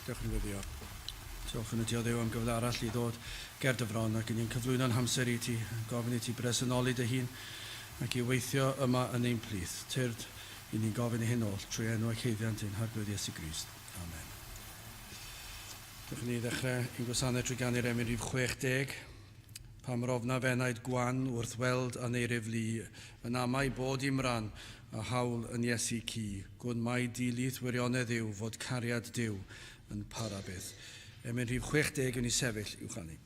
Dewch yn weddio. Diolch yn y Dduw am gyfle arall i ddod ger dy fron ac yn ni'n cyflwyno'n hamser i ti, gofyn i ti bresennoli dy hun ac i weithio yma yn ein plith. Tyrd i ni'n gofyn i hyn oll trwy enw ac haeddiant ein Harglwydd Iesu Grist. Amen. Dewch i ni ddechrau ein gwasanaeth trwy ganu'r emyn rhif 60. Pam rofna f'enaid gwan wrth weld aneirif lu, yn amau bod i'm ran a hawl yn Iesu cu, gwn mai di-lith wirionedd yw fod cariad Duw yn para byth. Emyn rhif 60 yn i sefyll i'w chanu.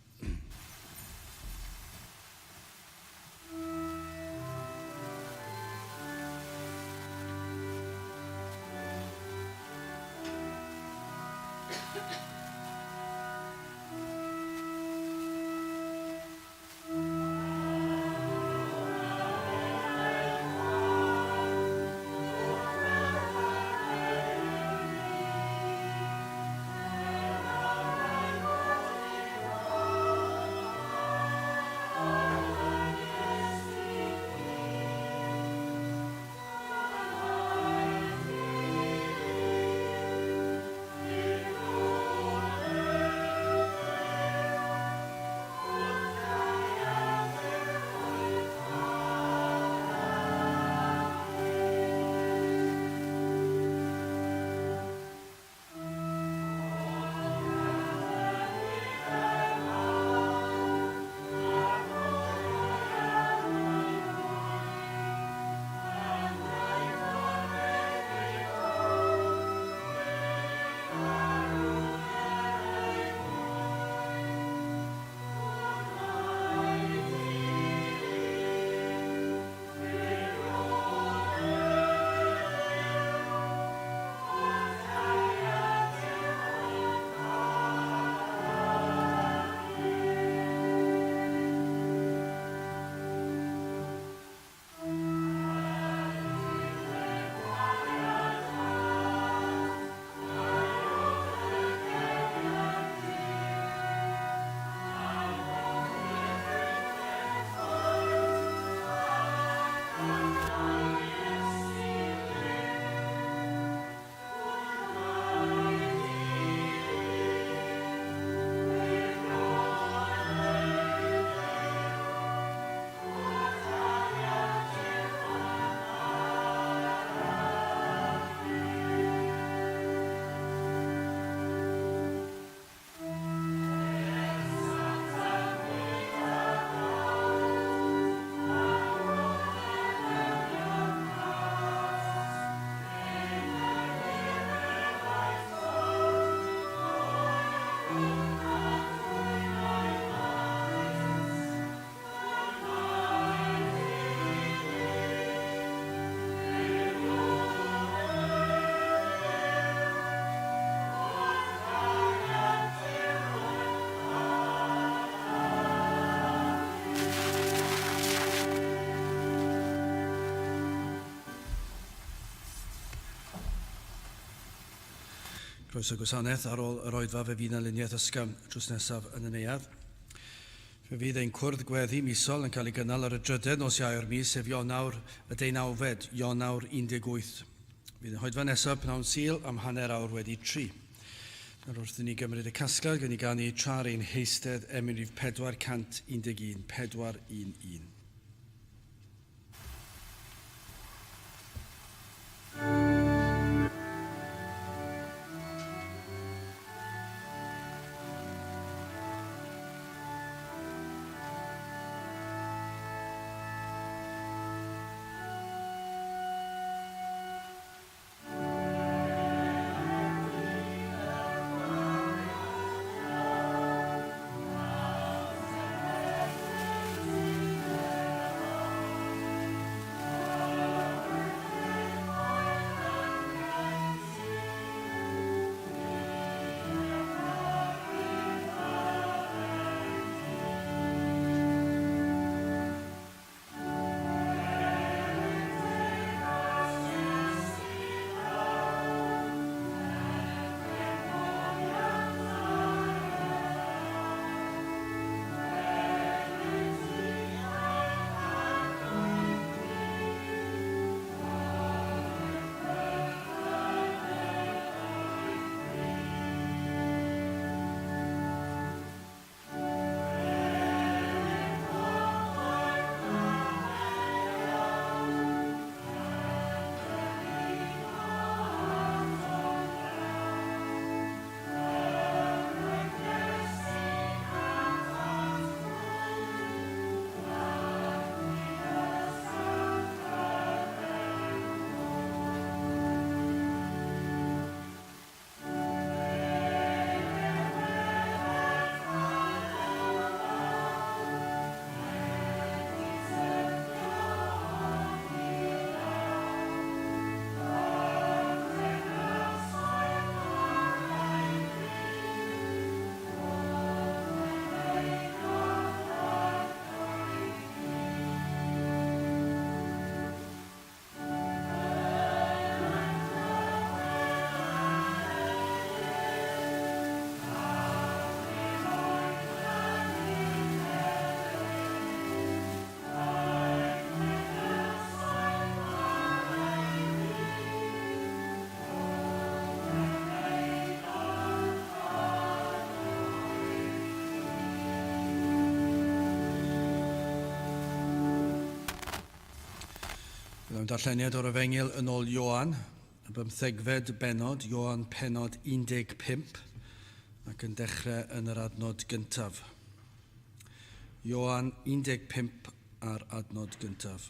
Croeso gwasanaeth ar ôl yr oedfa fe fydd 'na luniaeth ysgafn drws nesaf yn y neuadd. Fe fydd ein cwrdd gweddi misol yn cael ei gynnal ar y drydedd nos Iau o'r mis, sef Ionawr y deunawfed, Ionawr 18. Fydd yn hoedfa nesaf pnawn Sul am hanner awr wedi tri. Nawr wrth i ni gymryd y casgliad, gawn ni ganu tra'r ein heistedd emyn rhif 411, 411. Byddwn darlleniad o'r Efengyl yn ôl Ioan, y bymthegfed bennod, Ioan pennod 15, ac yn dechrau yn yr adnod gyntaf. Ioan 15 a'r adnod gyntaf.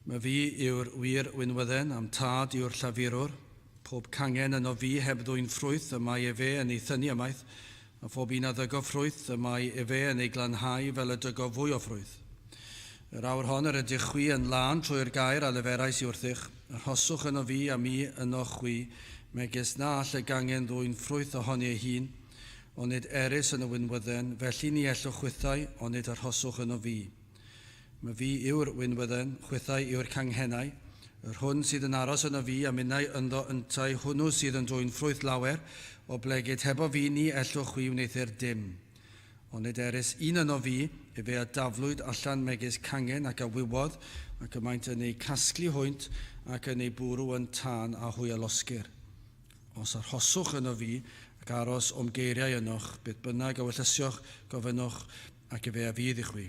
Mae fi yw'r wir winwydden, a'm tad yw'r llafurwr. Pob cangen yno fi heb ddwyn ffrwyth y mae efe yn ei thynnu ymaith, a phob un a ddygo ffrwyth y mae efe yn ei glanhau fel y dygo fwy o ffrwyth. Yr awr hon yr ydych chwi yn lân trwy'r gair a leferais i wrthych, arhoswch yno fi a mi yno chwi, megis na all y gangen ddwyn ffrwyth ohoni ei hun, onid erys yn y winwydden, felly ni ellwch chwithau, onid arhoswch yno fi. Myfi fi yw'r winwydden, chwithau yw'r canghennau. Yr hwn sydd yn aros yno fi, a minnau ynddo yntau, hwnnw sydd yn dwyn ffrwyth lawer, oblegid hebo fi ni ellwch chwi wneuthur dim. Onid erys un yno fi, efe a daflwyd allan megis cangen ac a wywodd, ac y maent yn eu casglu hwynt, ac yn eu bwrw yn tân, a hwy a losgir. Os arhoswch yno fi, ac aros o'm geiriau ynoch, beth bynnag a wellysioch, gofynnwch, ac efe a fydd i chwi.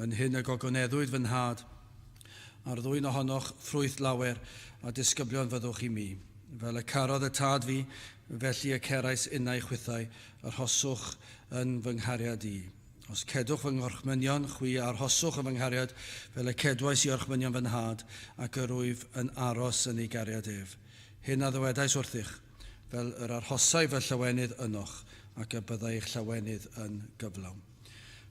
Yn hyn y gogoneddwyd fy nhad, a'r ddwyn ohonoch ffrwyth lawer, a disgyblion fyddwch i mi. Fel y carodd y tad fi, felly y cerais innau chwithau, arhoswch yn fy nghariad i. Os cedwch fy nghorchmynion, chwi a arhoswch yn fy nghariad, fel y cedwais i orchmynion fy nhad, ac yr wyf yn aros yn ei gariad ef. Hyn a ddywedais wrthych, fel yr arhosai fy llawenydd ynoch, ac y byddai eich llawenydd yn gyflawn.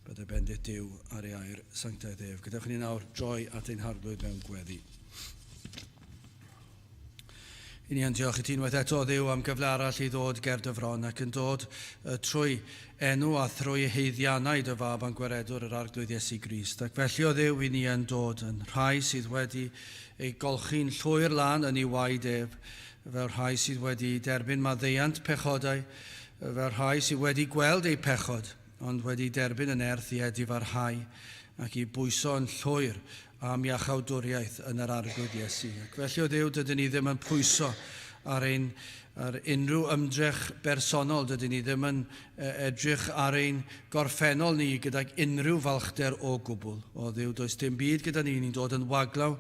Byddai bendith Duw ar ei air sanctaidd ef. Gadewch i ni nawr droi at ein Harglwydd mewn gweddi. I ni yn diolch i ti unwaith eto, Dduw, am gyfle arall i ddod ger dy fron ac yn dod trwy enw a thrwy haeddiannau dy fab a'n gwaredwr yr Arglwydd Iesu Grist. Ac felly, o Dduw, i ni yn dod yn rhai sydd wedi ei golchi'n llwyr lan yn ei waed ef, fel rhai sydd wedi derbyn maddeuant pechodau, fel rhai sydd wedi gweld eu pechod, ond wedi derbyn y nerth i edifarhau ac i bwyso yn llwyr am iachawdwriaeth yn yr Arglwydd Iesu. Ac felly, o Dduw, dydyn ni ddim yn pwyso ar, ein, ar unrhyw ymdrech bersonol, dydyn ni ddim yn edrych ar ein gorffennol ni gydag unrhyw falchder o gwbl. O Dduw, does dim byd gyda ni, ni'n dod yn waglaw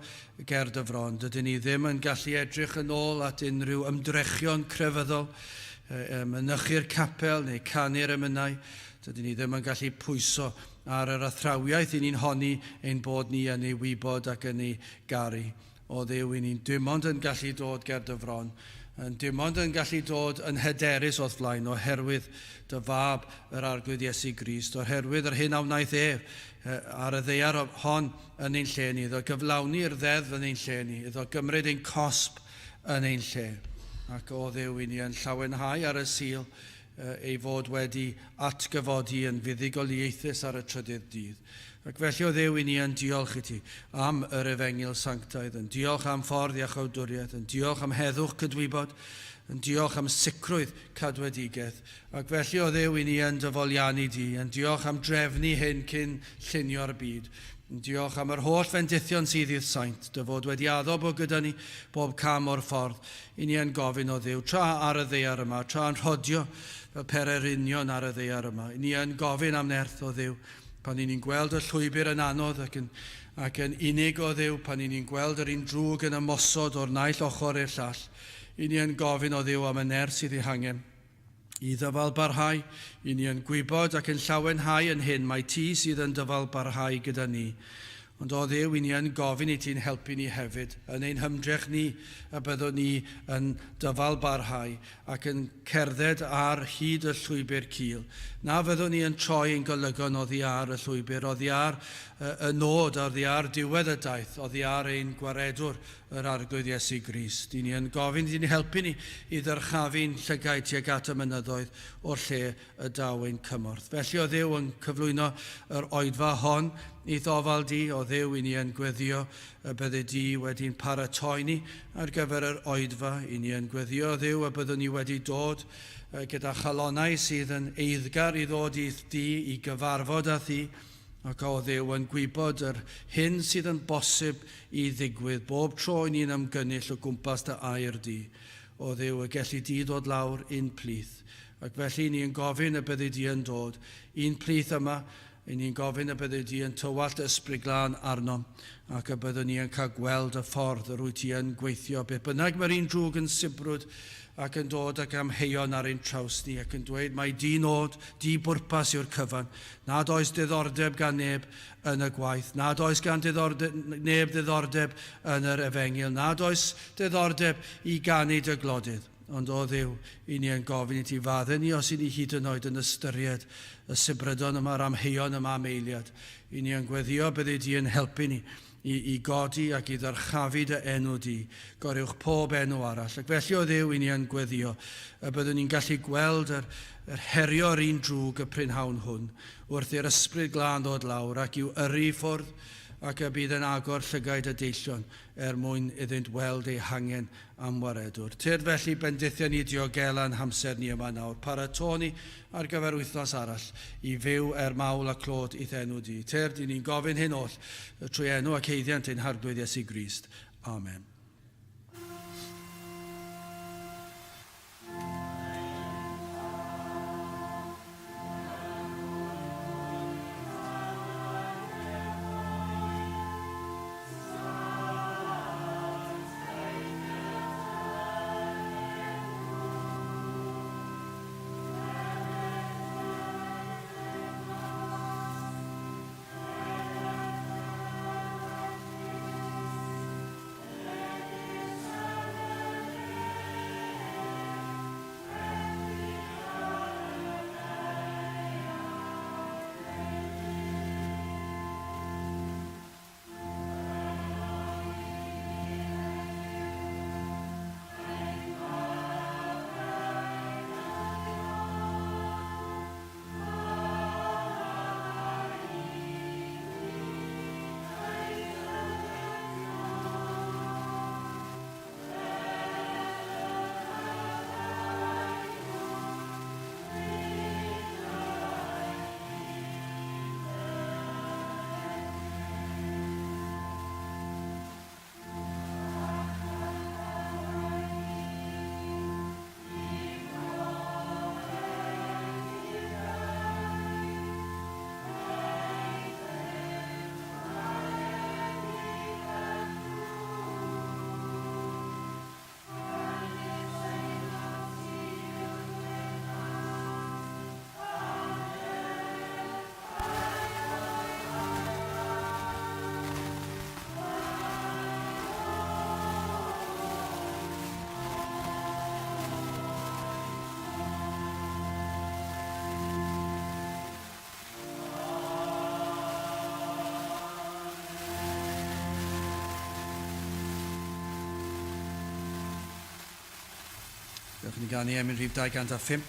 ger dy fron. Dydyn ni ddim yn gallu edrych yn ôl at unrhyw ymdrechion crefyddol, mynychu'r capel neu canu'r emynau. Dydyn ni ddim yn gallu pwyso ar yr athrawiaeth i ni'n honni ein bod ni yn ei wybod ac yn ei garu. O Dduw, i ni'n dim ond yn gallu dod ger dy fron, yn dim ond yn gallu dod yn hyderus o'th flaen oherwydd dy fab yr Arglwydd Iesu Grist, oherwydd yr hyn a wnaeth ef ar y ddaear hon yn ein lle ni, iddo gyflawni'r ddeddf yn ein lle ni, iddo gymryd ein cosb yn ein lle. Ac o Dduw, i ni yn llawenhau ar y Sul ei fod wedi atgyfodi yn fuddugoliaethus ar y trydydd dydd. Ac felly o Dduw, i ni yn diolch i ti am yr Efengyl sanctaidd, yn diolch am ffordd iachawdwriaeth, yn diolch am heddwch cydwybod, yn diolch am sicrwydd cadwedigaeth. Ac felly o Dduw, i ni yn dy foliannu di, yn diolch am drefnu hyn cyn llunio'r byd. Diolch am yr holl fendithion sydd i'th saint, dy fod wedi addo bod gyda ni bob cam o'r ffordd. I ni yn gofyn o Dduw, tra ar y ddaear yma, tra yn rhodio fel pererinion ar y ddaear yma. I ni yn gofyn am nerth o Dduw, pan i ni'n gweld y llwybr yn anodd ac yn, ac yn unig o Dduw, pan i ni'n gweld yr un drwg yn ymosod o'r naill ochr i'r llall. I ni yn gofyn o Dduw am y nerth sydd ei hangen. I ddyfalbarhau, i ni yn gwybod ac yn llawenhau yn hyn, mai ti sydd yn dyfalbarhau gyda ni. Ond o Dduw, i ni yn gofyn i ti'n helpu ni hefyd, yn ein hymdrech ni, y byddwn ni yn dyfalbarhau ac yn cerdded ar hyd y llwybr cul. Na fyddwn ni yn troi ein golygon oddi ar y llwybr, oddi ar y nod, oddi ar diwedd y daith, oddi ar ein Gwaredwr, yr Arglwydd Iesu Grist. Dyn ni yn gofyn i ti'n helpu ni i ddyrchafu'n llygaid tuag at y mynyddoedd o'r lle y daw ein cymorth. Felly, o Dduw, yn cyflwyno yr oedfa hon i'th ofal di, o Dduw, i ni yn gweddio y byddi di wedi'n paratoi ni ar gyfer yr oedfa. I ni yn gweddio, o Dduw, y byddwn ni wedi dod gyda chalonnau sydd yn eiddgar i ddod i'th di, i gyfarfod â thi, Ac o Dduw yn gwybod yr hyn sydd yn bosib i ddigwydd bob tro i ni'n ymgynnull o gwmpas dy air di. O Dduw, y gelli di ddod lawr i'n plith. Ac felly ni yn gofyn y byddi di yn dod i'n plith yma I ni'n gofyn y byddi di yn tywallt Ysbryd Glân arnom ac y byddwn ni yn cael gweld y ffordd yr wyt ti yn gweithio. Beth bynnag mae'r un drwg yn sibrwd ac yn dod ac amheuon ar ein traws ni ac yn dweud mai di nod, di bwrpas yw'r cyfan, nad oes diddordeb gan neb yn y gwaith, nad oes gan diddordeb, neb ddiddordeb yn yr efengyl, nad oes diddordeb i ganu dy glodydd. Ond o Dduw, i ni yn gofyn i ti fadde ni os i ni hyd yn oed yn ystyried y sibrydon yma, yr amheuon yma am eiliad. I ni yn gweddio byddi di yn helpu ni i, i godi ac i ddyrchafu dy enw di, goruwch pob enw arall. Ac felly o Dduw, i ni yn gweddio y byddwn ni'n gallu gweld yr, yr herio'r un drwg y prynhawn hwn, wrth i'r Ysbryd Glân ddod lawr ac i'w yrru i ffwrdd, ac y bydd yn agor llygaid y deillion er mwyn iddynt weld eu hangen am waredwr. Tyrd felly, bendithia ni, diogela'n hamser ni yma nawr. Paratô ni ar gyfer wythnos arall i fyw er mawl a clod i'th enw di. Tyrd, i ni'n gofyn hyn oll trwy enw ac haeddiant ein Harglwydd Iesu Grist. Amen. Dewch i ni ganu emyn rhif 205,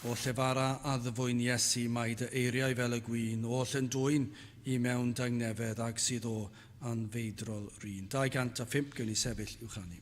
O llefara a ddfwyn Iesu, mae dy eiriau fel y gwin, oll yn dwyn i mewn dangnefedd ag sydd o anfeidrol rin. 205, gewn ni sefyll i'w chanu.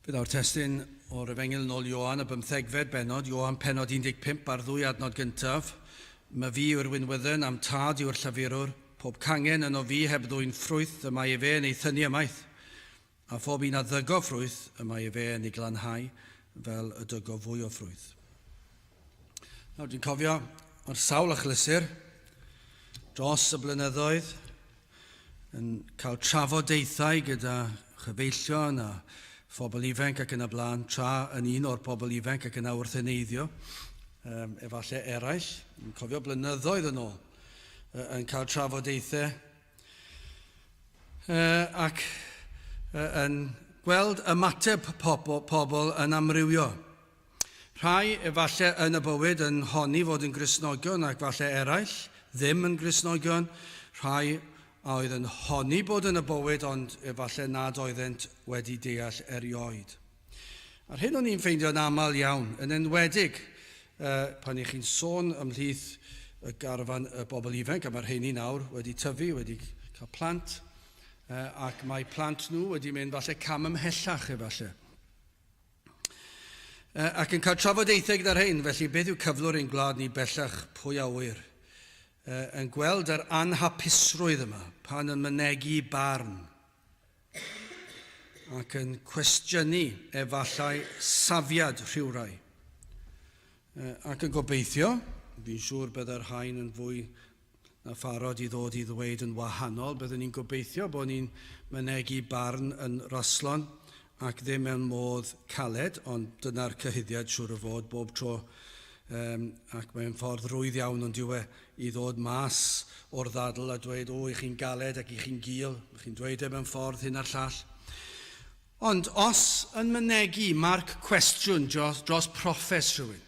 Fe ddaw'r testun o'r Efengyl yn ôl Ioan, y bymthegfed bennod, Ioan pennod 15 a'r ddwy adnod gyntaf. My fi yw'r winwydden, a'm tad yw'r llafurwr. Pob cangen yno fi heb ddwyn ffrwyth, y mae efe yn ei thynnu ymaith. A phob un a ddygo ffrwyth, y mae efe yn ei glanhau, fel y dygo fwy o ffrwyth. Nawr, dwi'n cofio ar sawl achlysur dros y blynyddoedd, yn cael trafodaethau gyda chyfeillion a phobl ifanc ac yn y blaen, tra yn un o'r pobl ifanc ac yna wrth heneiddio, um, efallai eraill, yn cofio blynyddoedd yn ôl, yn cael trafodaethau uh, ac uh, yn gweld ymateb pobl, pobl yn amrywio. Rhai efallai yn y bywyd yn honni fod yn Gristnogion ac falle eraill ddim yn Gristnogion, rhai a oedd yn honni bod yn y bywyd ond efallai nad oeddent wedi deall erioed. A'r hyn o'n i'n ffeindio'n aml iawn, yn enwedig uh, pan i chi'n sôn ymhlith y garfan y bobl ifanc, a mae'r rheini nawr wedi tyfu, wedi cael plant, uh, ac mae plant nhw wedi mynd falle cam ymhellach efallai. Ac yn cael trafodaethau gyda'r rhain, felly beth yw cyflwr ein gwlad ni bellach, pwy a ŵyr? Yn gweld yr anhapusrwydd yma pan yn mynegi barn ac yn cwestiynu efallai safiad rhywrai. Ac yn gobeithio, fi'n siŵr byddai'r rhain yn fwy na pharod i ddod i ddweud yn wahanol. Byddwn ni'n gobeithio bod ni'n mynegi barn yn raslon ac ddim mewn modd caled, ond dyna'r cyhuddiad siŵr o fod bob tro, um, ac mae'n ffordd rwydd iawn ond yw e i ddod mas o'r ddadl a dweud, o, i chi'n galed ac i chi'n gul, chi'n dweud e mewn ffordd hyn a'r llall. Ond os yn mynegi marc cwestiwn dros, dros proffes rhywun,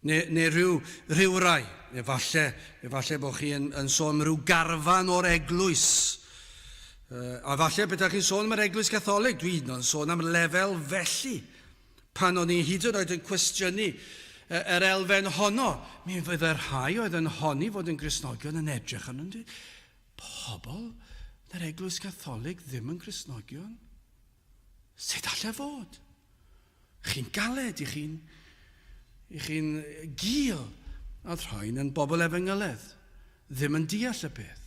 Neu, neu rhyw, rhywrai, efallai, efallai bod chi yn, yn sôn am rhyw garfan o'r eglwys. Uh, a falle beth chi'n sôn am yr eglwys Catholig, dwi'n yn sôn am lefel felly. Pan o'n i hyd yn oed yn cwestiynu yr elfen honno, mi fydde rhai oedd yn honni fod yn Gristnogion yn edrych arnyn nhw. Pobl yn yr eglwys Catholig ddim yn Gristnogion? Sut allai fod? Chi'n galed, i chi'n i chi'n gul, a rhain yn bobl efengyledd, ddim yn deall y peth.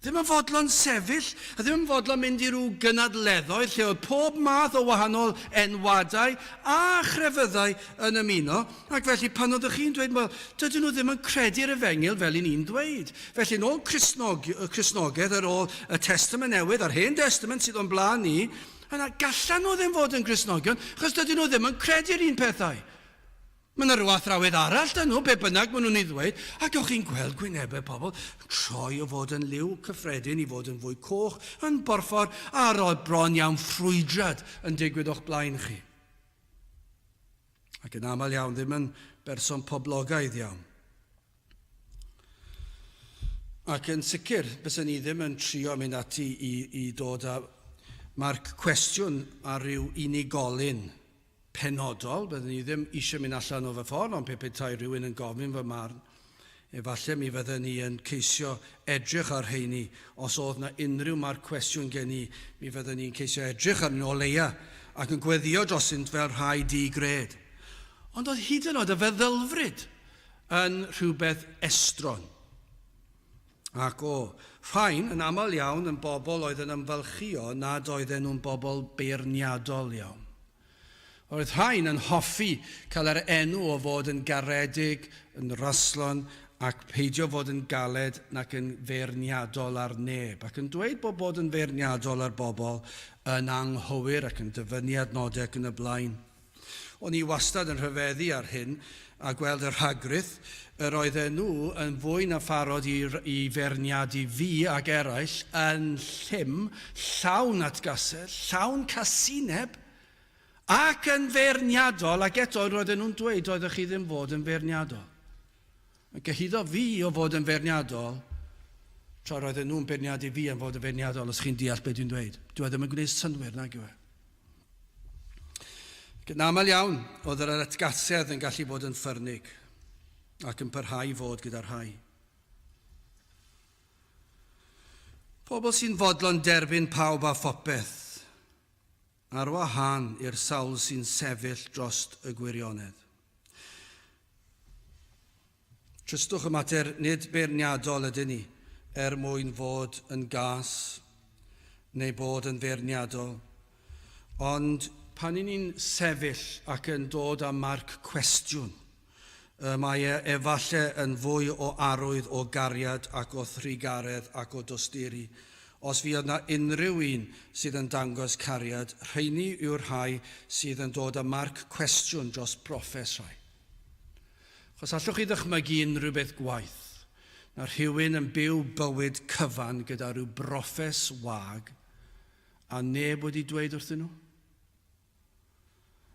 Ddim yn fodlon sefyll, a ddim yn fodlon mynd i rhyw gynadleddoedd lle oedd pob math o wahanol enwadau a chrefyddau yn ymuno, ac felly pan oeddech chi'n dweud, wel, dydyn nhw ddim yn credu'r efengyl fel i ni'n dweud. Felly yn ôl Cristnog, Cristnogaeth, ar ôl y Testament Newydd a'r Hen Destament sydd o'n blaen ni, Yna, gallan nhw ddim fod yn Gristnogion, achos dydyn nhw ddim yn credu'r un pethau. Mae yna rhyw athrawydd arall 'da nhw, be bynnag maen nhw'n ei ddweud, ac o'ch chi'n gweld gwynebau pobl yn troi o fod yn liw cyffredin i fod yn fwy coch, yn borffor, a roedd bron iawn ffrwydrad yn digwydd o'ch blaen chi. Ac yn aml iawn ddim yn berson poblogaidd iawn. Ac yn sicr, bysen ni ddim yn trio mynd ati i, i dod â marc cwestiwn ar ryw unigolyn penodol. Byddwn ni ddim eisiau mynd allan o fy ffordd, ond pe petai rhywun yn gofyn fy marn, efallai mi fydden ni yn ceisio edrych ar rheini. Os oedd na unrhyw marc cwestiwn gen i, mi fydden ni'n ceisio edrych arnyn nhw o leia ac yn gweddïo drosynt fel rhai di-gred. Ond oedd hyd yn oed y feddylfryd yn rhywbeth estron. Ac o, rhain yn aml iawn yn bobl oedd yn ymfalchïo nad oedden nhw'n bobl beirniadol iawn. Roedd rhain yn hoffi cael yr enw o fod yn garedig, yn raslon, ac peidio fod yn galed nac yn feirniadol ar neb, ac yn dweud bod bod yn feirniadol ar bobl yn anghywir ac yn dyfynnu adnodau ac yn y blaen. O'n i wastad yn rhyfeddu ar hyn a gweld y rhagrith, yr oedden nhw yn fwy na pharod i, i feirniadu fi ac eraill yn llym, llawn atgasedd, llawn casineb, ac yn feirniadol, ac eto roedden nhw'n dweud doeddech chi ddim fod yn feirniadol. Yn cyhuddo fi o fod yn feirniadol, tra roedden nhw'n beirniadu fi am fod yn feirniadol, os chi'n deall beth dwi'n dweud. Dyw e ddim yn gwneud synnwyr, nag yw e? Ac yn aml iawn, oedd yr atgasedd yn gallu bod yn ffyrnig ac yn parhau fod gyda rhai. Pobl sy'n fodlon derbyn pawb a phopeth. Ar wahân i'r sawl sy'n sefyll drost y gwirionedd. Tristwch y mater, nid beirniadol ydyn ni er mwyn fod yn gas neu bod yn feirniadol, ond pan 'y ni'n sefyll ac yn dod â marc cwestiwn, y mae e efalle yn fwy o arwydd o gariad ac o thrugaredd ac o dosturi. Os fuodd 'na unrhyw un sydd yn dangos cariad, rheini yw'r rhai sydd yn dod â marc cwestiwn dros broffes rhai. Achos allwch chi ddychmygu unrhyw beth gwaeth na rhywun yn byw bywyd cyfan gyda rhyw broffes wag a neb wedi dweud wrthyn nhw?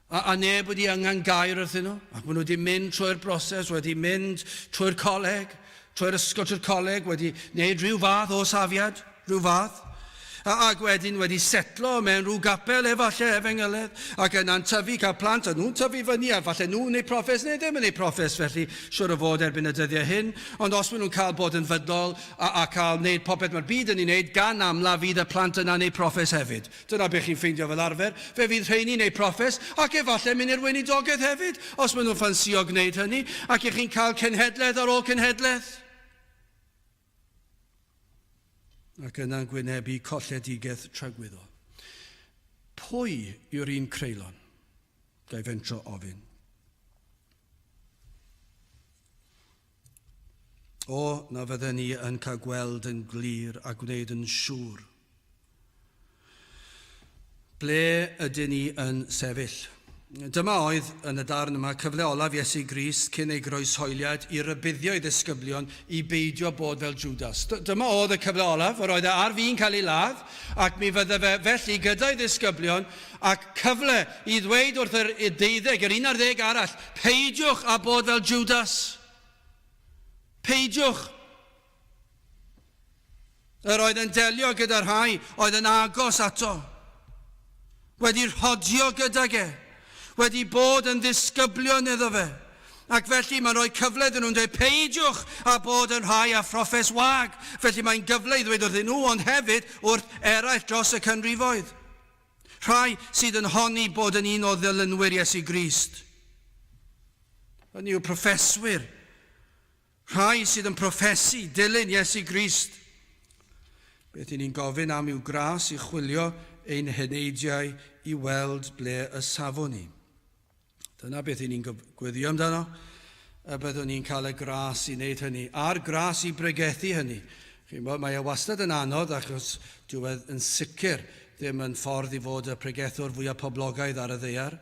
A, a neb wedi angen gair wrthyn nhw, ac maen nhw wedi mynd trwy'r broses, wedi mynd trwy'r coleg, trwy'r ysgol, trwy'r coleg, wedi gwneud rhyw fath o safiad, rhyw fath. A, ac wedyn wedi setlo mewn rhyw gapel efallai efengyledd, ac yna'n tyfu, cael plant, a nhw'n tyfu fyny, a falle nhw'n neud proffes neu ddim yn neud proffes, felly siwr o fod erbyn y dyddiau hyn, ond os maen nhw'n cael bod yn fydol a, a cael wneud popeth mae'r byd yn ei wneud, gan amla fydd y plant yna'n neud proffes hefyd. Dyna be chi'n ffeindio fel arfer. Fe fydd rheini'n neud proffes, ac efallai mynd i'r weinidogaeth hefyd, os maen nhw'n ffansïo gwneud hynny, ac y'ch chi'n cael cenhedlaeth ar ôl cenhedlaeth. Ac yna'n gwynebu colledigaeth tragwyddol. Pwy yw'r un creulon? Ga i fentro ofyn. O, na fydden ni yn cael gweld yn glir a gwneud yn siŵr. Ble ydyn ni yn sefyll? Dyma oedd, yn y darn yma, cyfle olaf Iesu Grist cyn ei groeshoeliad i rybuddio ei ddisgyblion i beidio bod fel Jwdas. Dyma oedd y cyfle olaf, yr oedd e ar fin cael ei ladd, ac mi fydde fe felly gyda'i ddisgyblion, ac cyfle i ddweud wrth yr deuddeg, yr un ar ddeg arall, peidiwch â bod fel Jwdas. Peidiwch. Yr oedd yn delio gyda rhai oedd yn agos ato, wedi rhodio gydag e, wedi bod yn ddisgyblion iddo fe. Ac felly mae'n rhoi cyfle iddyn nhw'n dweud, peidiwch â bod yn rhai â phroffes wag. Felly mae'n gyfle i ddweud wrthyn nhw, ond hefyd wrth eraill dros y canrifoedd. Rhai sydd yn honni bod yn un o ddilynwyr Iesu Grist. Hynny yw proffeswyr. Rhai sydd yn proffesu dilyn Iesu Grist. Beth i ni'n gofyn am yw gras i chwilio ein heneidiau i weld ble y safwn ni. Dyna beth i ni'n gweddio amdano, y byddwn ni'n cael y gras i wneud hynny, a'r gras i bregethu hynny. Chi'n bod, mae e wastad yn anodd achos dyw e yn sicr ddim yn ffordd i fod y pregethwr fwyaf poblogaidd ar y ddaear.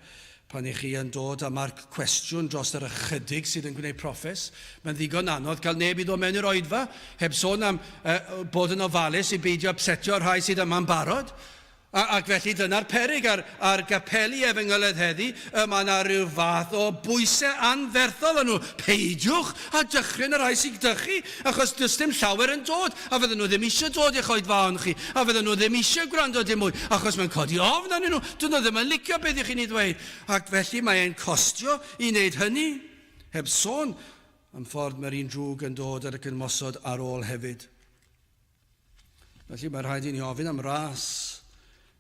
Pan i chi yn dod â marc cwestiwn dros yr ychydig sydd yn gwneud proffes, mae'n ddigon anodd cael neb i ddod mewn i'r oedfa, heb sôn am uh, bod yn ofalus i beidio upsetio'r rhai sydd yma'n barod. A, ac felly dyna'r peryg ar, ar gapeli efengyledd heddi, y mae yna rhyw fath o bwysau anferthol arnyn nhw. Peidiwch â dychryn y rhai sy'n dychu, achos does dim llawer yn dod, a fydden nhw ddim eisiau dod i'ch oedfaon chi, a fydden nhw ddim eisiau gwrando dim mwy, achos mae'n codi ofn arnyn nhw, dyn nhw ddim yn licio beth ych chi'n ei ddweud. Ac felly mae e'n costio i wneud hynny, heb sôn am ffordd mae'r un drwg yn dod ar y ymosod ar ôl hefyd. Felly mae rhaid i ni ofyn am ras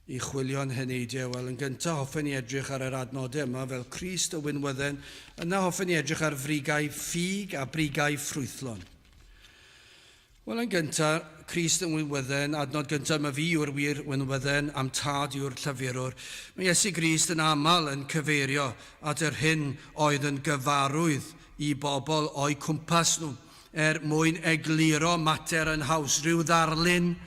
i chwilio'n heneidiau. Wel, yn gyntaf hoffen ni edrych ar yr adnodau yma fel Crist y winwydden, yna hoffen ni edrych ar frigau ffug a brigau ffrwythlon. Wel, yn gyntaf, Crist yn winwydden, adnod gyntaf, mae fi yw'r wir winwydden, am tad yw'r llafurwr. Mae Iesu Grist yn aml yn cyfeirio at yr hyn oedd yn gyfarwydd i bobl o'u cwmpas nhw. Er mwyn egluro mater yn haws, rhyw ddarlun,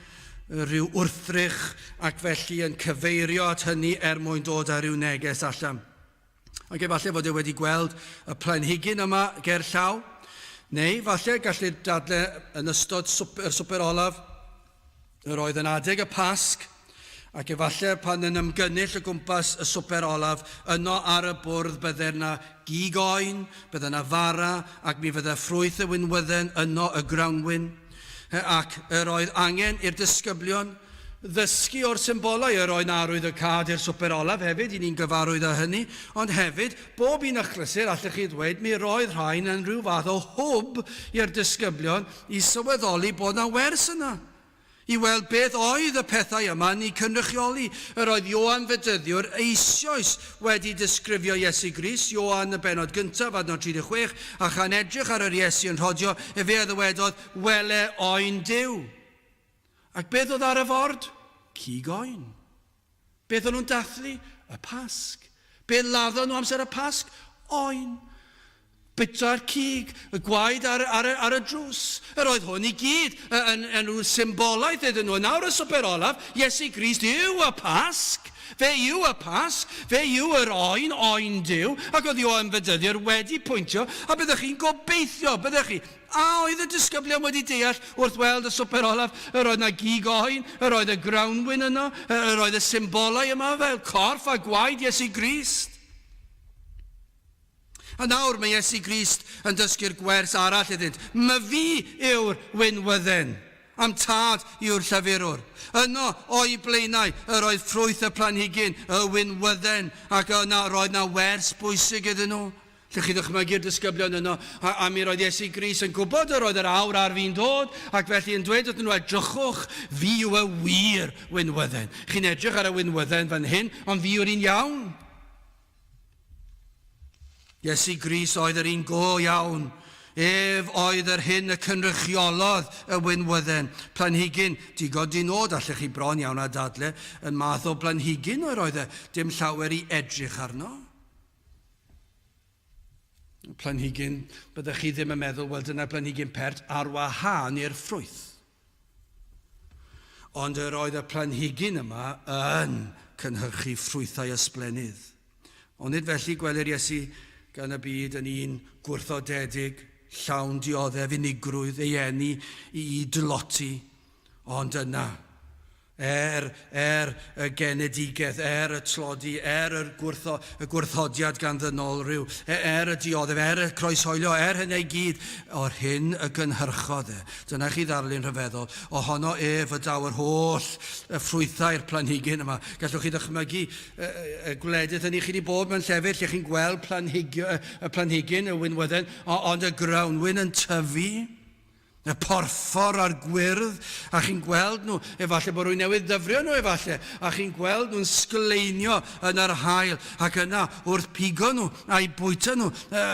rhyw wrthrych, ac felly yn cyfeirio at hynny er mwyn dod â rhyw neges allan. Ac efallai fod e wedi gweld y planhigyn yma ger llaw, neu falle gallu dadle yn ystod swper, swper olaf, Yr oedd yn adeg y Pasg, ac efallai pan yn ymgynnull o gwmpas y swper olaf, yno ar y bwrdd bydde 'na gig oen, bydde 'na fara, ac mi fydde ffrwyth y winwydden yno, y grawnwin. Ac yr oedd angen i'r disgyblion ddysgu o'r symbolau. Yr oedd 'na arwyddocâd i'r swper olaf hefyd, i ni'n gyfarwydd â hynny, ond hefyd, bob un achlysur, allech chi ddweud, mi roedd rhain yn rhyw fath o hwb i'r disgyblion i sylweddoli bod 'na wers yna. I weld beth oedd y pethau yma yn eu cynrychioli. Yr oedd Ioan Fedyddiwr eisoes wedi disgrifio Iesu Grist, Ioan y bennod gyntaf, adnod 36, a chan edrych ar yr Iesu yn rhodio, efe a ddywedodd, Wele oen Duw. Ac beth oedd ar y ford? Cig oen. Beth o'n nhw'n dathlu? Y Pasg. Be laddon nhw amser y Pasg? Oen. Bwyta'r cig, y gwaed ar, ar, ar y drws. Yr oedd hwn i gyd yn, yn rhyw symbolaeth iddyn nhw. Nawr y swper olaf, Iesu Grist yw y Pasg. Fe yw y Pasg. Fe yw yr oen, oen Duw. Ac oedd Ioan Fedyddiwr wedi pwyntio, a byddech chi'n gobeithio, byddech chi, A oedd y disgyblion wedi deall wrth weld y swper olaf, yr oedd 'na gig oen, yr oedd y grawnwin yno, yr oedd y symbolau yma fel corff a gwaed Iesu Grist? A nawr mae Iesu Grist yn dysgu'r gwers arall iddynt. Myfi yw'r winwydden, a'm tad yw'r llafurwr. Yno, o'u blaenau, yr oedd ffrwyth y planhigyn, y winwydden, ac yna roedd 'na wers bwysig iddyn nhw. Lle chi ddychmygu'r disgyblion yno, a, a mi roedd Iesu Grist yn gwybod yr oedd yr awr ar fin dod, ac felly yn dweud wrthyn nhw, edrychwch, fi yw y wir winwydden. Chi'n edrych ar y winwydden fan hyn, ond fi yw'r un iawn. Iesu Grist oedd yr un go iawn. Ef oedd yr hyn y cynrychiolodd y winwydden. Planhigyn digon di-nod, allech chi bron iawn â dadle, yn math o blanhigyn yr oedd e, dim llawer i edrych arno. Planhigyn, byddech chi ddim yn meddwl, wel dyna blanhigyn pert ar wahân i'r ffrwyth. Ond yr oedd y planhigyn yma yn cynhyrchu ffrwythau ysblennydd. Ond nid felly gwelir Iesu gan y byd yn un gwrthodedig, llawn dioddef, unigrwydd, ei eni i dloti. Ond yna, Er, er y genedigaeth, er y tlodi, er yr gwrtho, y gwrthodiad gan ddynolryw, e, er y dioddef, er y croeshoelio, er hynny i gyd, o'r hyn y gynhyrchodd e. Dyna chi ddarlun rhyfeddol. Ohono ef y daw yr holl y ffrwythau'r planhigyn yma. Gallwch chi ddychmygu y, y gwledydd hynny. Chi wedi bod mewn llefydd lle chi'n gweld planhigio, y planhigyn, y winwydden, ond y grawnwin yn tyfu. Y porffor a'r gwyrdd, a chi'n gweld nhw, efallai bod rhywun newydd ddyfrio nhw efallai, a chi'n gweld nhw'n sgleinio yn yr haul, ac yna wrth pigo nhw a'u bwyta nhw,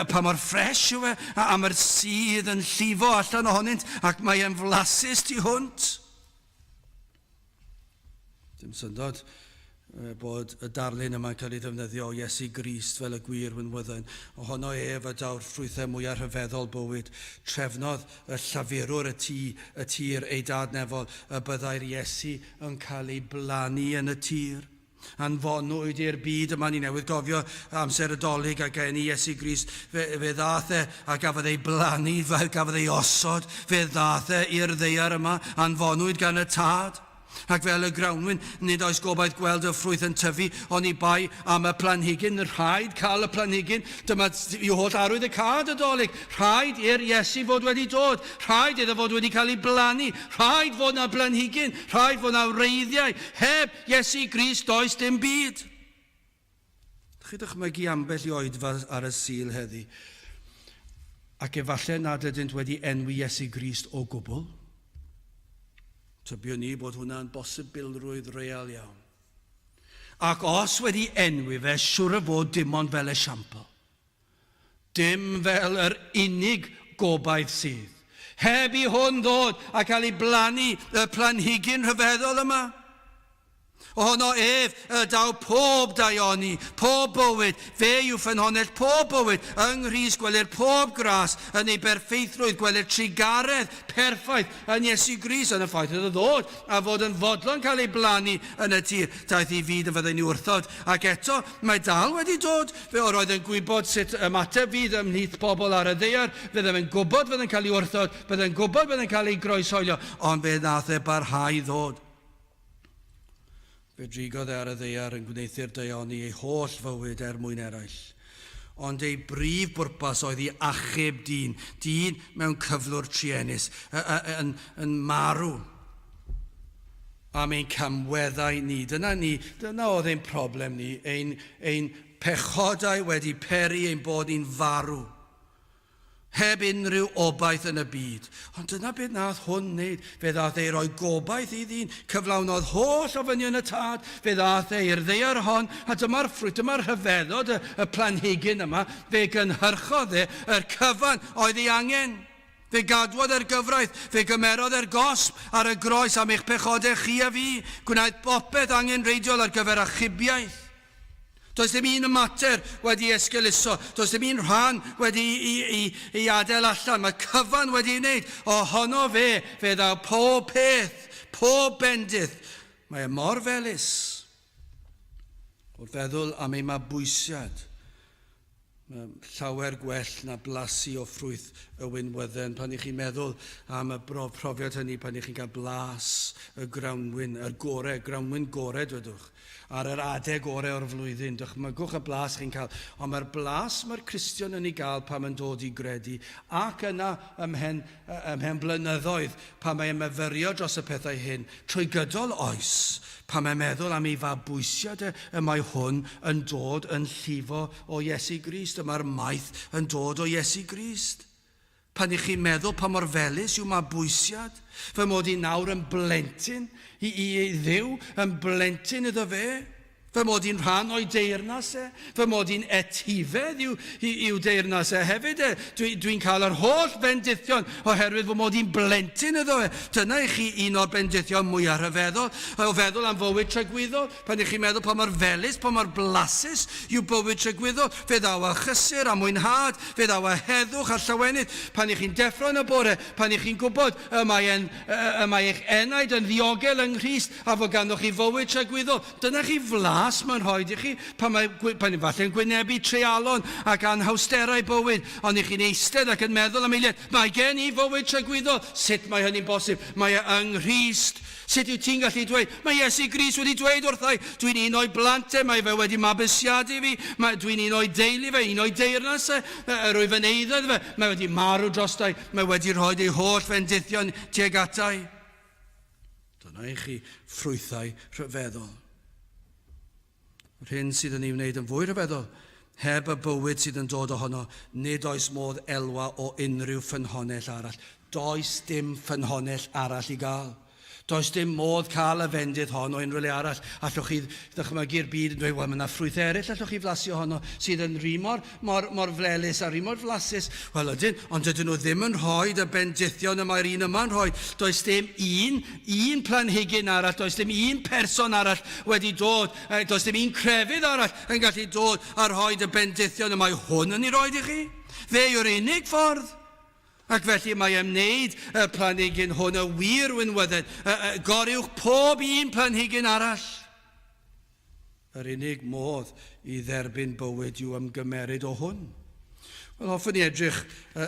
pa mor ffres yw e, a, a mae'r sudd yn llifo allan ohonynt, ac mae e'n flasus tu hwnt. Dim syndod bod y darlun yma'n cael ei ddefnyddio o Iesu Grist fel y gwir winwydden. Ohono ef y daw'r ffrwythau mwyaf rhyfeddol bywyd. Trefnodd y llafurwr y tŷ, y tir, ei dad nefol, y byddai'r Iesu yn cael ei blannu yn y tir. Anfonwyd i'r byd yma, ni newydd gofio amser y Dolig a geni Iesu Grist, fe, fe ddaeth e a gafodd ei blannu, fe gafodd ei osod, fe ddaeth e i'r ddaear yma, anfonwyd gan y Tad. Ac fel y grawnwin, nid oes gobaith gweld y ffrwyth yn tyfu, oni bai am y planhigyn, rhaid cael y planhigyn, dyma yw holl arwydd y cad y Dolig, rhaid i'r Iesu fod wedi dod, rhaid iddo fod wedi cael ei blannu, rhaid fod na blanhigyn, rhaid fod na wreiddiau, heb Iesu Grist does dim byd. Chi dychmygu ambell i oedfa ar y Sul heddi, ac efallai nad ydynt wedi enwi Iesu Grist o gwbl? Tybiwn ni bod hwnna'n bosibilrwydd real iawn. Ac os wedi enwi fe, siwr o fod dim ond fel esiampl. Dim fel yr unig gobaith sydd. Heb i hwn ddod a cael ei blannu y planhigyn rhyfeddol yma. Ohono ef y daw pob daioni, pob bywyd, fe yw ffynhonnell pob bywyd, yng Nghrist gwelir pob gras, yn ei berffeithrwydd gwelir trugaredd perffaith yn Iesu Grist, yn y ffaith iddo ddod a fod yn fodlon cael ei blannu yn y tir. Daeth i fyd y fyddai'n ei wrthod, ac eto mae dal wedi dod. Fe yr oedd yn gwybod sut ymateb fydd ymhlith pobl ar y ddaear, fe ddim yn gwybod fydd yn cael ei wrthod, bydd yn gwybod bydd yn cael ei groeshoelio, ond fe wnaeth e barhau i ddod. Fe drigodd e ar y ddaear yn gwneuthur daioni ei holl fywyd er mwyn eraill. Ond ei brif bwrpas oedd i achub dyn, dyn mewn cyflwr truenus, yn, yn marw am ein camweddau ni. Dyna ni, dyna oedd ein problem ni, ein, ein pechodau wedi peri ein bod ni'n farw. Heb unrhyw obaith yn y byd. Ond dyna beth nath hwn wneud. Fe ddath e i roi gobaith i ddyn. Cyflawnodd holl ofynion y Tad. Fe ddath e i'r ddaear hon, a dyma'r ffrwyth, dyma'r rhyfeddod, y, y planhigyn yma. Fe gynhyrchodd e yr cyfan oedd ei angen. Fe gadwodd e'r gyfraith, fe gymerodd e'r gosb ar y groes am eich pechodau chi a fi. Gwnaeth bopeth angenrheidiol ar gyfer achubiaeth. Does dim un mater wedi esgeuluso, does dim un rhan wedi i, i, i adael allan. Mae cyfan wedi ei wneud. Ohono fe, fe ddaw pob peth, pob bendith. Mae e mor felys. Wrth feddwl am ei mabwysiad, mae llawer gwell na blasu o ffrwyth y winwydden. Pan ych chi'n meddwl am y profiad hynny, pan ych chi'n cael blas y grawnwin, yr gore, grawnwin gore, dwedwch, ar yr adeg ore o'r flwyddyn, dychmygwch y blas chi'n cael. Ond mae'r blas mae'r Cristion yn ei gael pan mae'n dod i gredu, ac yna ymhen, ymhen blynyddoedd, pan mae'n myfyrio dros y pethau hyn, trwy gydol oes, Pan mae'n meddwl am ei fabwysiad e, y mae hwn yn dod yn llifo o Iesu Grist, y mae'r maeth yn dod o Iesu Grist. Pan ych chi'n meddwl pa mor felys yw mabwysiad, fy mod i nawr yn blentyn i, i, i Dduw, yn blentyn iddo fe, fy mod i'n rhan o'i deyrnas e, fy mod i'n etifedd i'w, i'w deyrnas e hefyd e. Dwi'n dwi cael yr holl fendithion oherwydd fy mod i'n blentyn iddo e. Dyna i chi un o'r bendithion mwyaf rhyfeddol, o feddwl am fywyd tragwyddol. Pan ych chi'n meddwl pa mor felys, pa mor blasus yw bywyd tragwyddol, fe ddaw â chysur a mwynhad, fe ddaw â heddwch a llawenydd. Pan ych chi'n deffro yn y bore, pan ych chi'n gwybod y mae, en, y mae eich enaid yn ddiogel yng Nghrist a fod ganddoch chi fywyd tragwyddol, Dyna chi flas mae'n rhaid i chi pan mae, pan efallai'n gwynebu treialon ac anhawsterau bywyd, ond i chi'n eistedd ac yn meddwl am eiliad, mae gen i fywyd tragwyddol, sut mae hynny'n bosib? Mae e yng Nghrist. Sut yw ti'n gallu dweud, mae Iesu Grist wedi dweud wrtha i, dwi'n un o'i blant e, mae fe wedi mabwysiadu fi, mae, dwi'n un o'i deulu fe, un o'i deyrnas e, yr wyf yn eiddo iddo fe, mae wedi marw drosta i, mae wedi rhoi ei holl fendithion tuag ata i. Dyna i chi ffrwythau rhyfeddol. Yr hyn sydd yn ei wneud yn fwy rhyfeddol, heb y bywyd sydd yn dod ohono, nid oes modd elwa o unrhyw ffynhonnell arall. Does dim ffynhonnell arall i gael. Does dim modd cael y fendith hon o unrhyw le arall. Allwch chi ddychmygu'r byd yn dweud, wel, mae yna ffrwythau eraill allwch chi flasu ohono sydd yn rhy mor, mor, mor flelus a rhy mor flasus. Wel ydyn, ond dydyn nhw ddim yn rhoi y bendithion y mae'r un yma'n rhoi. Does dim un, un planhigyn arall, does dim un person arall wedi dod, does dim un crefydd arall yn gallu dod a rhoi y bendithion y mae hwn yn ei roed i chi. Fe yw'r unig ffordd. Ac felly mae am wneud y planhigyn hwn y wir winwydden, goruwch pob un planhigyn arall. Yr unig modd i dderbyn bywyd yw ymgymeryd o hwn. Wel, hoffwn i edrych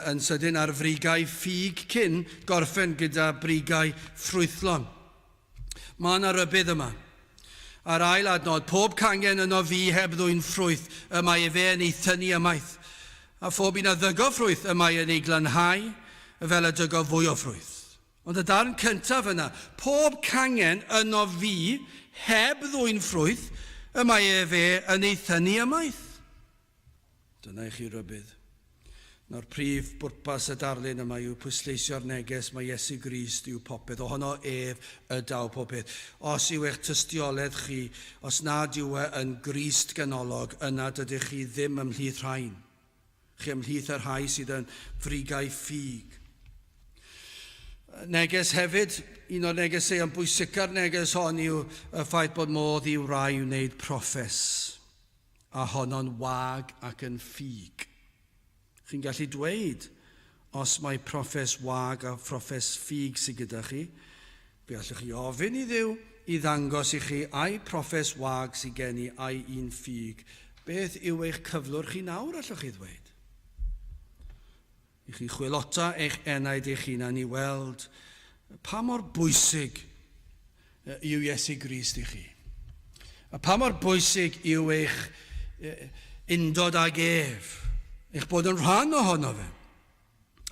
yn sydyn ar frigau ffug cyn gorffen gyda brigau ffrwythlon. Mae yna rybudd yma. A'r ail adnod, pob cangen yno fi heb ddwyn ffrwyth, y mae efe yn ei thynnu ymaith. A phob un a ddygo ffrwyth, y mae yn ei glanhau, fel y dygo fwy o ffrwyth. Ond y darn cyntaf yna, pob cangen yno fi heb ddwyn ffrwyth, y mae efe yn ei thynnu ymaith. Dyna i chi rybudd. Nawr prif bwrpas y darlun yma yw pwysleisio'r neges mae Iesu Grist yw popeth, ohono ef y daw popeth. Os yw eich tystiolaeth chi, os nad yw e yn Grist ganolog, yna dydych chi ddim ymhlith rhain. Chi ymhlith y rhai sydd yn frigau ffug. Neges hefyd, un o'r negeseuon bwysica'r neges hon yw y ffaith bod modd i wrai wneud proffes, a honno'n wag ac yn ffug. Chi'n gallu dweud, os mai proffes wag a phroffes ffug sydd gyda chi, fe allwch chi ofyn i Dduw i ddangos i chi ai proffes wag sydd gen i ai un ffug. Beth yw eich cyflwr chi nawr, allwch chi ddweud? I chi chwilota eich enaid eich hunan i weld pa mor bwysig yw Iesu Grist i chi. A pa mor bwysig yw eich undod ag ef, eich bod yn rhan ohono fe.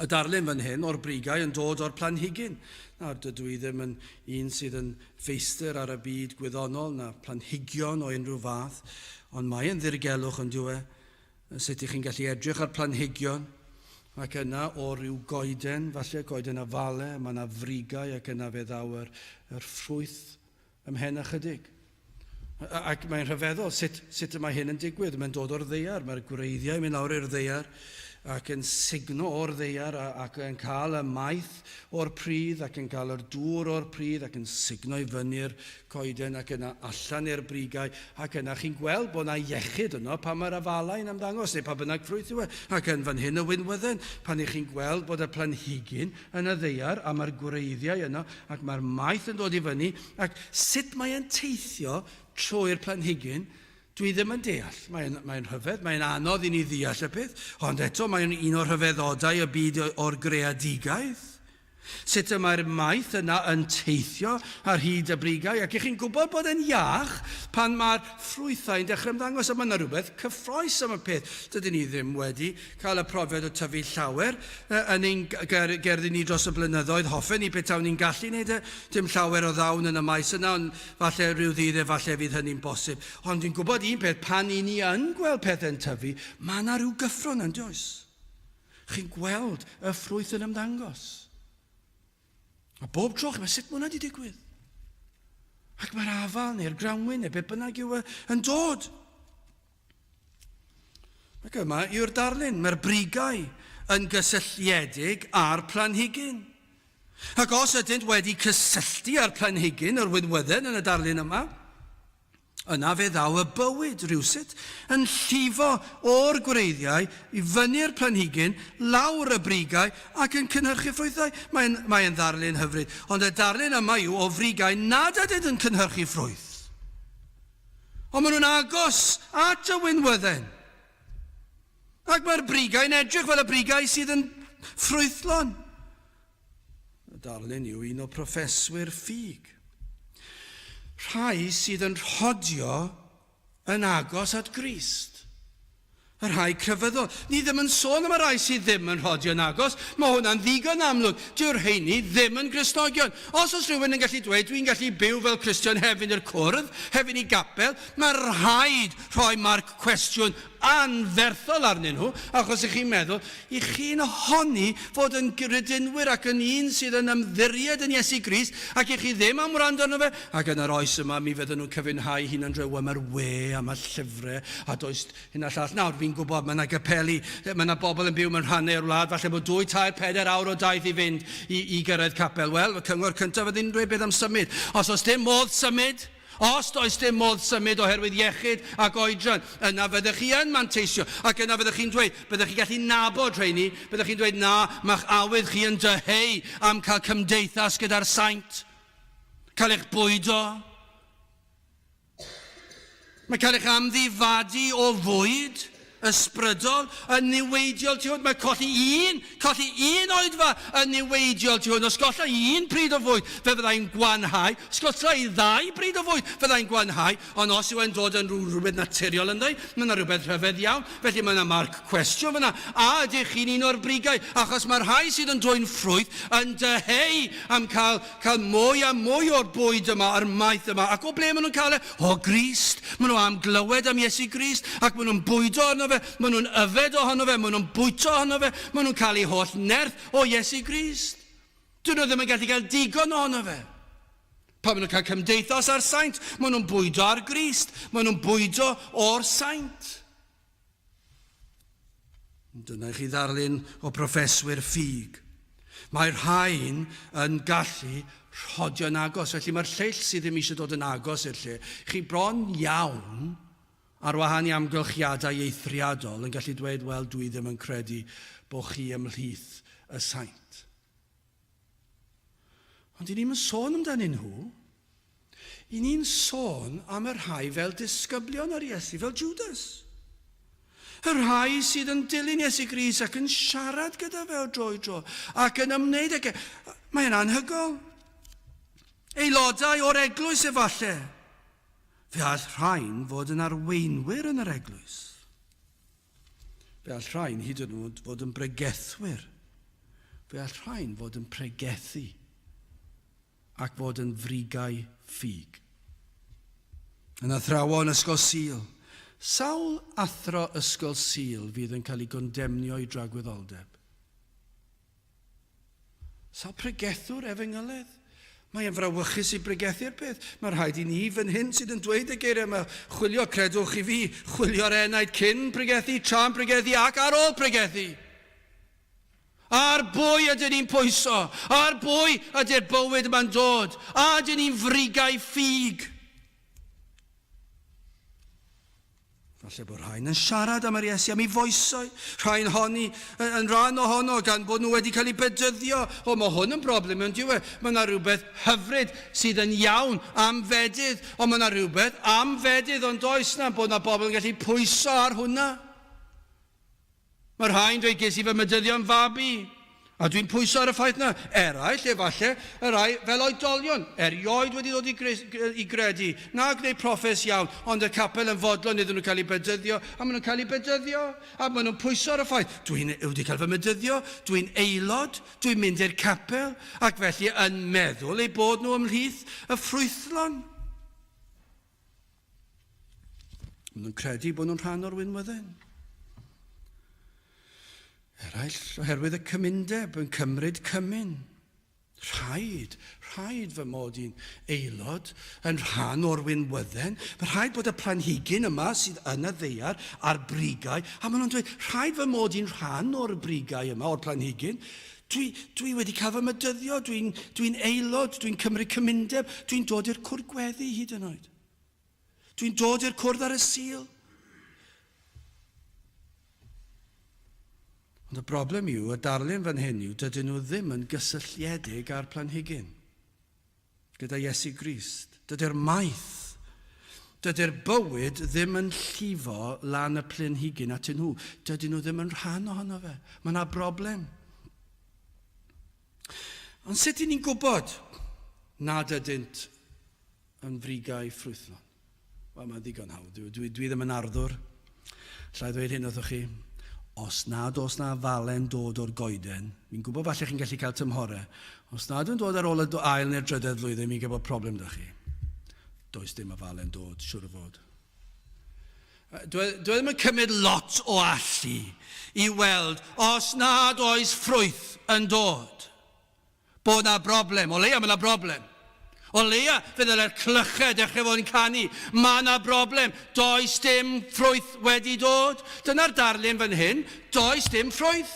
Y darlun fan hyn o'r brigau yn dod o'r planhigyn. Nawr, dydw i ddim yn un sydd yn feistr ar y byd gwyddonol na planhigion o unrhyw fath, ond mae yn ddirgelwch yn dyw e, sut ych chi'n gallu edrych ar planhigion. Ac yna o ryw goeden, falle coeden afale, mae yna frigau ac yna fe ddaw yr, yr ffrwyth ymhen ychydig. Ac mae'n rhyfeddol sut, sut y mae hyn yn digwydd. Mae'n dod o'r ddaear, mae'r gwreiddiau yn mynd lawr i'r ddaear ac yn sugno o'r ddaear ac yn cael y maeth o'r pridd ac yn cael yr dŵr o'r pridd ac yn sugno i fyny'r coeden ac yna allan i'r brigau ac yna chi'n gweld bod yna iechyd yno pan mae'r afalau'n ymddangos neu pa bynnag ffrwyth yw e. Ac yn fan hyn y winwydden, pan ych chi'n gweld bod y planhigyn yn y ddaear a mae'r gwreiddiau yno ac mae'r maeth yn dod i fyny ac sut mae e'n teithio trwy'r planhigyn, dwi ddim yn deall. Mae'n mae rhyfedd, mae'n anodd i ni ddeall y peth, ond eto mae'n un o'r rhyfeddodau y byd o'r greadigaeth. Sut y mae'r maeth yna yn teithio ar hyd y brigau, ac ych chi'n gwybod bod e'n iach pan mae'r ffrwythau'n dechrau ymddangos, a mae yna rhywbeth cyffroes am y peth. Dydyn ni ddim wedi cael y profiad o tyfu llawer yn ein gerddi ni dros y blynyddoedd. Hoffen ni petawn ni'n gallu wneud e. Dim llawer o ddawn yn y maes yna, ond falle rhyw ddydd efallai fydd hynny'n bosib. Ond dwi'n gwybod un peth, pan i ni yn gweld pethau'n tyfu, mae yna rhyw gyffro yna, does? Chi'n gweld y ffrwyth yn ymddangos. A bob tro, chi'n meddwl, sut mae hwnna wedi digwydd? Ac mae'r afal neu'r grawnwin neu beth bynnag yw e yn dod. Ac yma yw'r darlun, mae'r brigau yn gysylltiedig â'r planhigyn. Ac os ydynt wedi cysylltu â'r planhigyn, yr winwydden yn y darlun yma, yna fe ddaw y bywyd rhywsut yn llifo o'r gwreiddiau i fyny'r planhigyn, lawr y brigau ac yn cynhyrchu ffrwythau. Mae'n mae ddarlun hyfryd, ond y darlun yma yw o frigau nad ydynt yn cynhyrchu ffrwyth. Ond maen nhw'n agos at y winwydden. Ac mae'r brigau'n edrych fel y brigau sydd yn ffrwythlon. Y darlun yw un o proffeswyr ffug. Rhai sydd yn rhodio yn agos at Grist. Y rhai crefyddol. Ni ddim yn sôn am y rhai sydd ddim yn rhodio'n agos. Mae hwnna'n ddigon amlwg. Dyw'r rheini ddim yn Gristnogion. Os oes rhywun yn gallu dweud, dwi'n gallu byw fel Cristion heb fynd i'r cwrdd, heb fynd i gapel, mae rhaid rhoi marc cwestiwn anferthol arnyn nhw, achos ych chi'n meddwl, i chi'n honni fod yn gredinwyr ac yn un sydd yn ymddiried yn Iesu Grist, ac i chi ddim am wrando arno fe, ac yn yr oes yma mi fydden nhw'n cyfiawnhau hunan drwy, wel mae'r we a mae'r llyfrau a does hyn a llall. Nawr, fi'n gwybod, mae yna gapeli, mae yna bobl yn byw mewn rhannau o'r wlad, falle bod dwy, tair, pedair awr o daith i fynd i, i gyrraedd capel. Wel, y cyngor cyntaf fydd hi'n dweud beth am symud. Os oes dim modd symud, Os does dim modd symud oherwydd iechyd ac oedran, yna fyddech chi yn manteisio, ac yna fyddech chi'n dweud, byddech chi'n gallu nabod rheini, byddech chi'n dweud, na, mae'ch awydd chi yn dyheu am cael cymdeithas gyda'r saint, cael eich bwydo. Mae cael eich amddifadu o fwyd ysbrydol yn niweidiol tu hwnt. Mae colli un, colli un oedfa yn niweidiol tu hwnt. Os golla i un pryd o fwyd, fe fyddai'n gwanhau. Os golla i ddau bryd o fwyd, fyddai'n gwanhau. Ond os yw e'n dod yn rhywbeth naturiol ynddo, mae yna rhywbeth rhyfedd iawn. Felly mae yna marc cwestiwn fyna. A ydych chi'n un o'r brigau? Achos mae'r rhai sydd yn dwyn ffrwyth yn dyheu am cael cael mwy a mwy o'r bwyd yma, a'r maeth yma. Ac o ble maen nhw'n cael e? O Grist. Maen nhw am glywed am Iesu Grist, ac maen nhw'n bwydo arno fe, maen nhw'n yfed ohono fe, maen nhw'n bwyto ohono fe, maen nhw'n cael eu holl nerth o Iesu Grist. Dyn nhw ddim yn gallu cael digon ohono fe. Pan maen nhw'n cael cymdeithas â'r saint, maen nhw'n bwydo ar Grist, maen nhw'n bwydo o'r saint. Dyna i chi ddarlun o broffeswyr ffug. Mae rhain yn gallu rhodio'n agos, felly mae'r lleill sydd ddim eisiau dod yn agos i'r lle, chi bron iawn, ar wahân i amgylchiadau eithriadol, yn gallu dweud, wel, dwi ddim yn credu bod chi ymhlith y saint. Ond i ni'm yn sôn amdanyn nhw. I ni'n sôn am y rhai fel disgyblion yr Iesu, fel Judas. Y rhai sydd yn dilyn Iesu Grist ac yn siarad gyda fe o dro i dro ac yn ymwneud ag e. Mae'n anhygoel. Aelodau o'r eglwys efallai. Fe all rhain fod yn arweinwyr yn yr eglwys. Fe all rhain hyd yn oed fod yn bregethwyr. Fe all rhain fod yn pregethu ac fod yn frigau ffug. Yn athrawon ysgol Sul. Sawl athro ysgol Sul fydd yn cael ei gondemnio i dragwyddoldeb? Sawl pregethwr efengylydd? Mae e'n frawychus i bregethu'r peth. Mae rhaid i ni fan hyn sydd yn dweud y geiriau yma, chwilio, credwch chi fi, chwilio'r enaid cyn pregethu, tra'n pregethu ac ar ôl pregethu. Ar bwy ydyn ni'n pwyso? Ar bwy ydy'r bywyd yma'n dod? A ydyn ni'n frigau ffug? Falle bod rhain yn siarad am yr Iesu am ei foesau, rhai'n honni yn rhan ohono gan bod nhw wedi cael eu bedyddio. O, mae hwn yn broblem yn dyw e. Mae yna rhywbeth hyfryd sydd yn iawn am fedydd, ond mae yna rhywbeth am fedydd ond does na, bod yna bobl yn gallu pwyso ar hwnna. Mae rhai'n dweud ges i fy medyddio'n fabi, a dwi'n pwyso ar y ffaith 'na. Eraill, efallai, y rhai fel oedolion, erioed wedi dod i, i gredu, na gwneud proffes iawn, ond y capel yn fodlon iddyn nhw cael eu bedyddio, a maen nhw'n cael eu bedyddio, a maen nhw'n pwyso ar y ffaith, dwi'n wedi cael fy medyddio, dwi'n aelod, dwi'n mynd i'r capel, ac felly yn meddwl eu bod nhw ymhlith y ffrwythlon. Maen nhw'n credu bod nhw'n rhan o'r winwydden. Eraill, oherwydd y cymundeb, yn cymryd cymun. Rhaid, rhaid fy mod i'n aelod yn rhan o'r winwydden. Mae rhaid bod y planhigyn yma sydd yn y ddaear a'r brigau, a maen nhw'n dweud, rhaid fy mod i'n rhan o'r brigau yma, o'r planhigyn. Dwi, dwi wedi cael fy mydyddio, dwi'n dwi aelod, dwi'n cymryd cymundeb, dwi'n dod i'r cwrdd gweddi hyd yn oed. Dwi'n dod i'r cwrdd ar y Sul. Ond y broblem yw, y darlun fan hyn yw, dydyn nhw ddim yn gysylltiedig â'r planhigyn. Gyda Iesu Grist. Dydy'r maeth, dydy'r bywyd ddim yn llifo lan y planhigyn atyn nhw. Dydyn nhw ddim yn rhan ohono fe. Mae yna broblem. Ond sut y'n ni'n gwybod nad ydynt yn frigau ffrwythlon? Wel, mae'n ddigon hawdd. Dwi, dwi, dwi ddim yn arddwr. Alla i ddweud hyn wrthoch chi. Os nad oes na falen dod o'r goeden, fi'n gwybod falle chi'n gallu cael tymhorau, os nad yw'n dod ar ôl y ail neu'r drydedd flwyddyn, mi'n gwybod problem da chi. Does dim y falen dod, siwr o fod. Dwi, dwi ddim yn cymryd lot o allu i weld os nad oes ffrwyth yn dod. Bod 'na broblem, o leia mae 'na broblem. O leia fe ddylai'r clychau dechrau fod yn canu. Mae 'na broblem, does dim ffrwyth wedi dod. Dyna'r darlun fan hyn, does dim ffrwyth.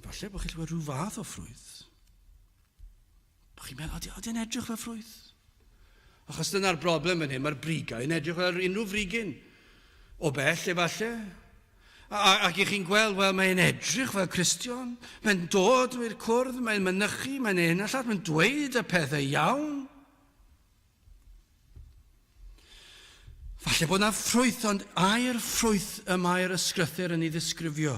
Falle bod chi'n gweld rhyw fath o ffrwyth. Bod chi'n meddwl, ydy, ydy edrych fel ffrwyth? Achos dyna'r broblem fan hyn, mae'r brigau yn edrych fel unrhyw frigyn. O bell, efallai. A, ac i chi'n gweld, wel, mae'n edrych fel Cristion, mae'n dod i'r cwrdd, mae'n mynychu, mae'n hyn a llall, mae'n dweud y pethau iawn. Falle bod yna ffrwyth, ond ai'r ffrwyth y mae'r ysgrythyr yn ei ddisgrifio.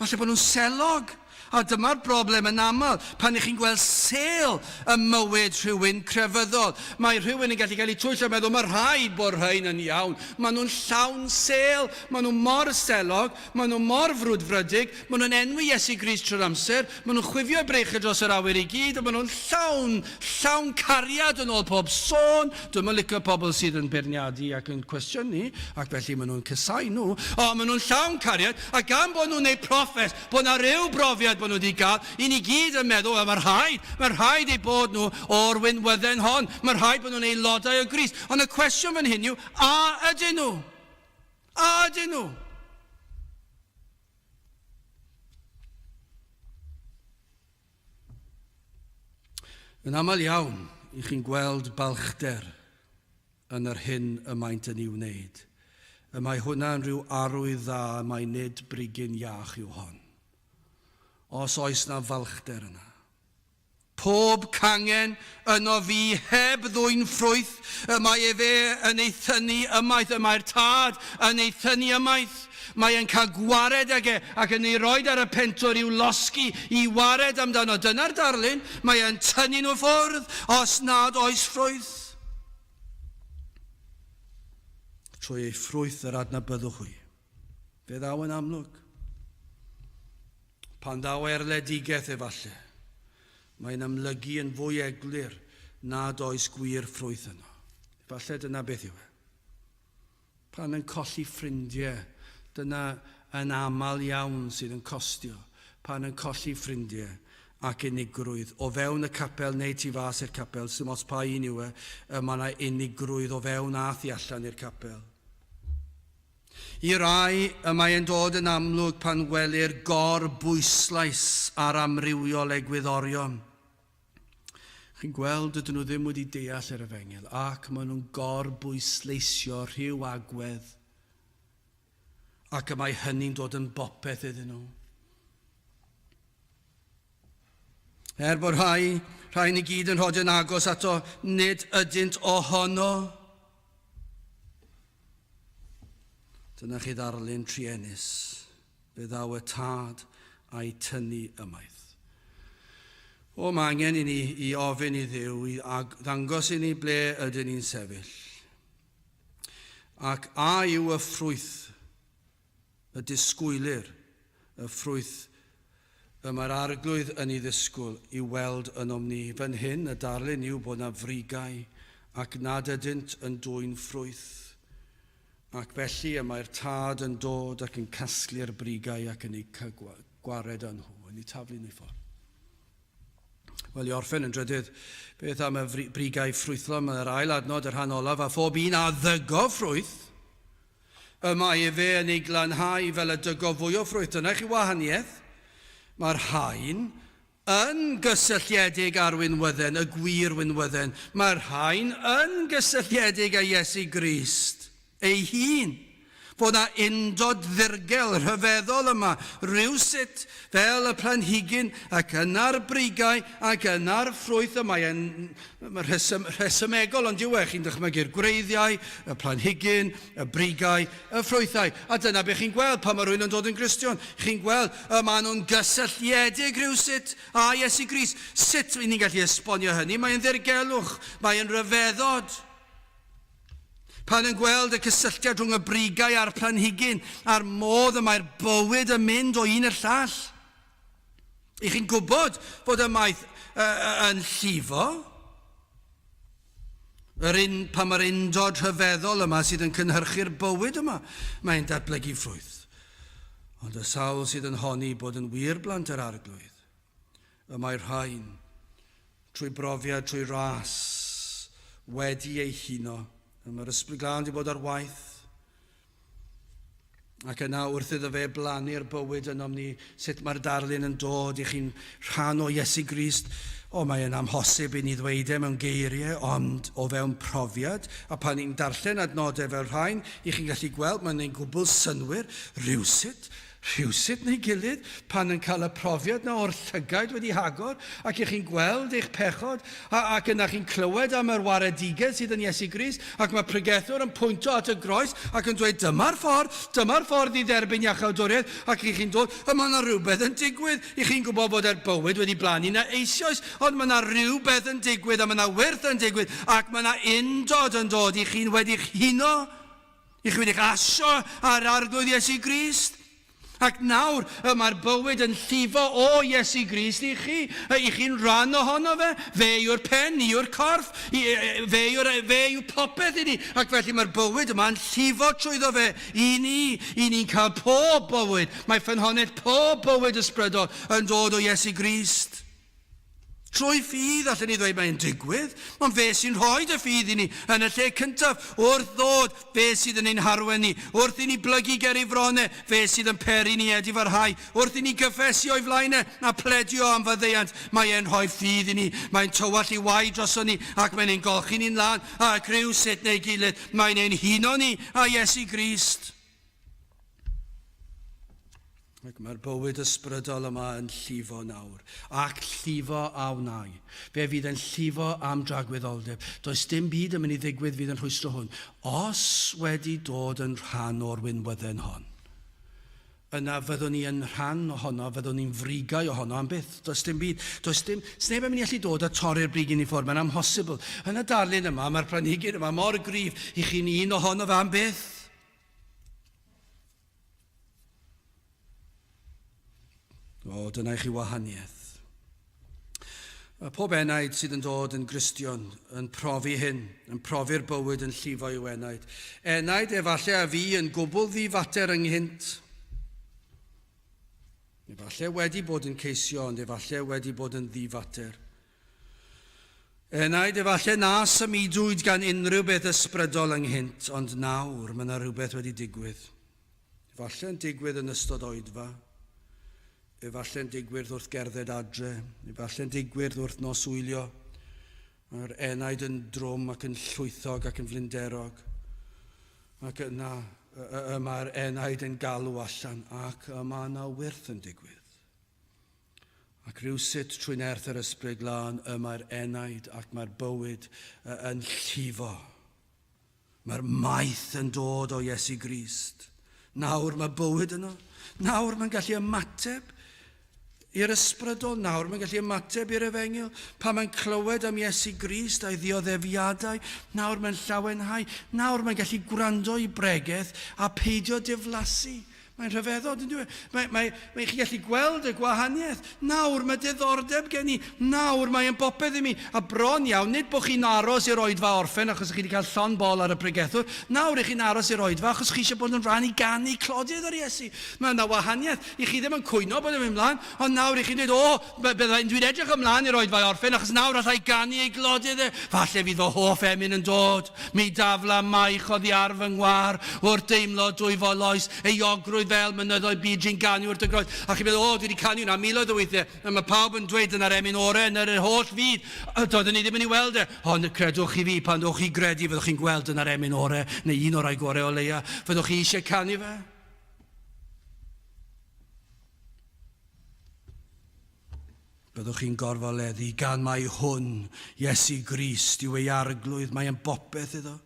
Falle bod nhw'n selog. A dyma'r broblem yn aml, pan ych chi'n gweld sêl ym mywyd rhywun crefyddol. Mae rhywun yn gallu cael eu twyllo a meddwl, mae rhaid bod rhain yn iawn. Maen nhw'n llawn sêl, maen nhw mor selog, maen nhw mor frwdfrydig, maen nhw'n enwi Iesu Grist trwy'r amser, maen nhw'n chwifio eu breichiau dros yr awyr i gyd, a maen nhw'n llawn, llawn cariad yn ôl pob sôn. Dwi'm yn licio pobl sydd yn beirniadu ac yn cwestiynu, ac felly maen nhw'n casáu nhw. O, maen nhw'n llawn cariad, a gan bod nhw'n neud proffes bod 'na ryw brofiad bod nhw wedi gael, i ni gyd yn meddwl, wel, mae rhaid, mae rhaid eu bod nhw o'r winwydden hon, mae rhaid bod nhw'n aelodau o Grist. Ond y cwestiwn fan hyn yw, a ydyn nhw? A ydyn nhw? Yn aml iawn, i chi'n gweld balchder yn yr hyn y maent yn ei wneud. Y mae hwnna yn rhyw arwydd dda mai nid brigyn iach yw hon. Os oes 'na falchder yna. Pob cangen yno fi heb ddwyn ffrwyth, y mae efe yn ei thynnu ymaith, y mae'r Tad yn ei thynnu ymaith. Mae e'n cael gwared ag e ac yn ei roid ar y pentwr i'w losgi, i wared amdano. Dyna'r darlun, mae e'n tynnu nhw ffwrdd os nad oes ffrwyth. Trwy ei ffrwyth yr adnabyddwch hwy. Fe ddaw yn amlwg. Pan ddaw erledigaeth efalle, mae'n amlygu yn fwy eglur nad oes gwir ffrwyth yno. Efallai dyna beth yw e. Pan yn colli ffrindiau, dyna yn aml iawn sydd yn costio pan yn colli ffrindiau ac unigrwydd o fewn y capel neu tu fas i'r capel, sdim ots pa un yw e, y mae yna unigrwydd o fewn a thu allan i'r capel. I rai, y mae e'n dod yn amlwg pan welir gor-bwyslais ar amrywiol egwyddorion. Chi'n gweld, dydyn nhw ddim wedi deall yr efengyl ac maen nhw'n gor-bwysleisio rhyw agwedd ac y mae hynny'n dod yn bopeth iddyn nhw. Er bod rhai, rhain i gyd yn rhodio'n agos ato, nid ydynt ohono. Dyna chi ddarlun truenus. Fe ddaw y tad a'i tynnu ymaith. O, mae angen i ni i ofyn i Dduw i ddangos i ni ble ydyn ni'n sefyll. Ac a yw y ffrwyth y disgwylir, y ffrwyth y mae'r Arglwydd yn ei ddisgwyl i'w weld ynom ni. Fan hyn, y darlun yw bod 'na frigau ac nad ydynt yn dwyn ffrwyth. Ac felly y mae'r Tad yn dod ac yn casglu'r brigau ac yn eu gwared â nhw, yn eu taflu nhw i ffwrdd. Wel, i orffen yn drydydd, beth am y brigau ffrwythlon? Mae'r ail adnod, y rhan olaf, a phob un a ddygo ffrwyth, y mae efe yn ei glanhau fel y dygo fwy o ffrwyth. Dyna chi wahaniaeth. Mae'r haen yn gysylltiedig â'r winwydden, y gwir winwydden. Mae'r rhain yn gysylltiedig â Iesu Grist ei hun. Fod 'na undod ddirgel rhyfeddol yma, rywsut, fel y planhigyn, ac yna'r brigau, ac yna'r ffrwyth, y mae e'n rhesym, rhesymegol, ond yw e, chi'n dychmygu'r gwreiddiau, y planhigyn, y brigau, y ffrwythau. A dyna be chi'n gweld pan mae rhywun yn dod yn Gristion. Chi'n gweld, y maen nhw'n gysylltiedig rhywsut â Iesu Grist. Sut ni'n gallu esbonio hynny? Mae'n ddirgelwch, mae'n rhyfeddod. Pan yn gweld y cysylltiad rhwng y brigau a'r planhigyn, a'r modd y mae'r bywyd yn mynd o un i'r llall. I chi'n gwybod fod y maeth yn llifo? Yr un, pan mae'r undod rhyfeddol yma sydd yn cynhyrchu'r bywyd yma, mae'n datblygu ffrwyth. Ond y sawl sydd yn honni bod yn wir blant yr Arglwydd, y mae rhain, trwy brofiad, trwy ras, wedi eu huno. Y mae'r Ysbryd Glân wedi bod ar waith. Ac yna wrth iddo fe blannu'r bywyd ynom ni, sut mae'r darlun yn dod i chi'n rhan o Iesu Grist. O, mae'n amhosib i ni ddweud e mewn geiriau, ond o fewn profiad, a pan ni'n darllen adnodau fel rhain, i chi'n gallu gweld, mae'n ein gwbl synnwyr, rhywsut, Rhywsut neu gilydd, pan yn cael y profiad 'na o'r llygaid wedi hagor, ac y'ch chi'n gweld eich pechod, a, ac yna chi'n clywed am yr waredigedd sydd yn Iesu Grist, ac mae pregethwr yn pwynto at y groes ac yn dweud, dyma'r ffordd, dyma'r ffordd i dderbyn iachawdwriaeth, ac y'ch chi'n dod, a mae yna rhywbeth yn digwydd, y'ch chi'n gwybod bod er bywyd wedi blannu 'na eisoes, ond mae yna rhywbeth yn digwydd, a mae yna wyrth yn digwydd, ac mae yna undod yn dod, y'ch chi'n wedi'ch huno. I chi wedi'ch asio ar Arglwydd Iesu Grist. Ac nawr y mae'r bywyd yn llifo o Iesu Grist i chi. I chi'n rhan ohono fe. Fe yw'r pen, ni yw'r corff. Fe yw'r, fe yw popeth i ni. Ac felly mae'r bywyd yma'n llifo trwyddo fe i ni. I ni'n cael pob bywyd. Mae ffynhonnell pob bywyd ysbrydol yn dod o Iesu Grist. Trwy ffydd, allen ni ddweud mae'n digwydd, ond fe sy'n rhoi y ffydd i ni yn y lle cyntaf, wrth ddod, fe sydd yn ein harwen ni, wrth i ni blygu ger ei fron e, fe sydd yn peri ni edifarhau, wrth i ni gyffesu o'i flaen e a pledio am faddeuant, mae e'n rhoi ffydd i ni, mae'n tywallt ei waed droson ni ac mae'n ein golchi ni'n lân, ac rhyw sut neu gilydd, mae'n ein huno ni â Iesu Grist. Ac mae'r bywyd ysbrydol yma yn llifo nawr, ac llifo a wnai. Fe fydd yn llifo am dragwyddoldeb. Does dim byd yn mynd i ddigwydd fydd yn rhwystro hwn. Os wedi dod yn rhan o'r winwydden hon, yna fyddwn ni yn rhan ohono, fyddwn ni'n frigau ohono am byth. Does dim byd, does dim, sneb yn mynd i allu dod a torri'r brigyn i ffwrdd, mae'n amhosibl. Yn y darlun yma, mae'r planhigyn yma mor gryf, i chi'n un ohono fe am byth. O, dyna i chi wahaniaeth. Mae pob enaid sydd yn dod yn Gristion yn profi hyn, yn profi'r bywyd yn llifo i'w enaid. Enaid efallai a fi yn gwbl ddifater ynghynt. Efallai wedi bod yn ceisio, ond efallai wedi bod yn ddifater. Enaid, efallai na symudwyd gan unrhyw beth ysbrydol ynghynt, ond nawr mae yna rhywbeth wedi digwydd. Efallai yn digwydd yn ystod oedfa, efallai'n digwydd wrth gerdded adre, efallai'n digwydd wrth noswylio. Mae'r enaid yn drwm ac yn llwythog ac yn flinderog. Ac yna y mae'r enaid yn galw allan ac y mae yna wyrth yn digwydd. Ac rhywsut trwy nerth yr Ysbryd Glân y mae'r enaid ac mae'r bywyd yn llifo. Mae'r maeth yn dod o Iesu Grist. Nawr mae bywyd yno. Nawr mae'n gallu ymateb i'r ysbrydol. Nawr mae'n gallu ymateb i'r efengyl. Pan mae'n clywed am Iesu Grist a'i ddioddefiadau, nawr mae'n llawenhau. Nawr mae'n gallu gwrando i bregeth a peidio diflasu. Mae'n rhyfeddod, yn dyw e? Mae, mae, mae chi gallu gweld y gwahaniaeth. Nawr mae diddordeb gen i. Nawr mae yn bopeth i mi. A bron iawn, nid bod chi'n aros i'r oedfa orffen achos chi wedi cael llond bol ar y pregethwr. Nawr i chi'n aros i'r oedfa achos chi eisiau bod yn rhan i ganu clodydd yr Iesu. Mae yna wahaniaeth. I chi ddim yn cwyno bod yn mynd mlaen, ond nawr i chi'n dweud, o, Byddai, dwi'n edrych ymlaen i'r oedfa orffen, achos nawr allai ganu ei glodydd e. Falle fydd fy hoff emyn yn dod. Mi dafla maich oddi ar fy ngwar, wrth deimlo dwyfol oes, euogrwydd fel mynyddoedd byd dwi'n ganu wrth y groes. A chi'n meddwl, o, dwi wedi canu hwnna miloedd o weithiau, a mae pawb yn dweud dyna'r emyn orau yn yr holl fyd. Doeddwn i ddim yn ei weld e. Ond credwch chi fi, pan ddowch chi gredu, fyddwch chi'n gweld dyna'r emyn orau, neu un o'r rhai gorau o leia. Fyddwch chi eisiau canu fe? Byddwch chi'n gorfoleddu gan mai hwn, Iesu Grist, yw ei arglwydd, mae yn bopeth iddo.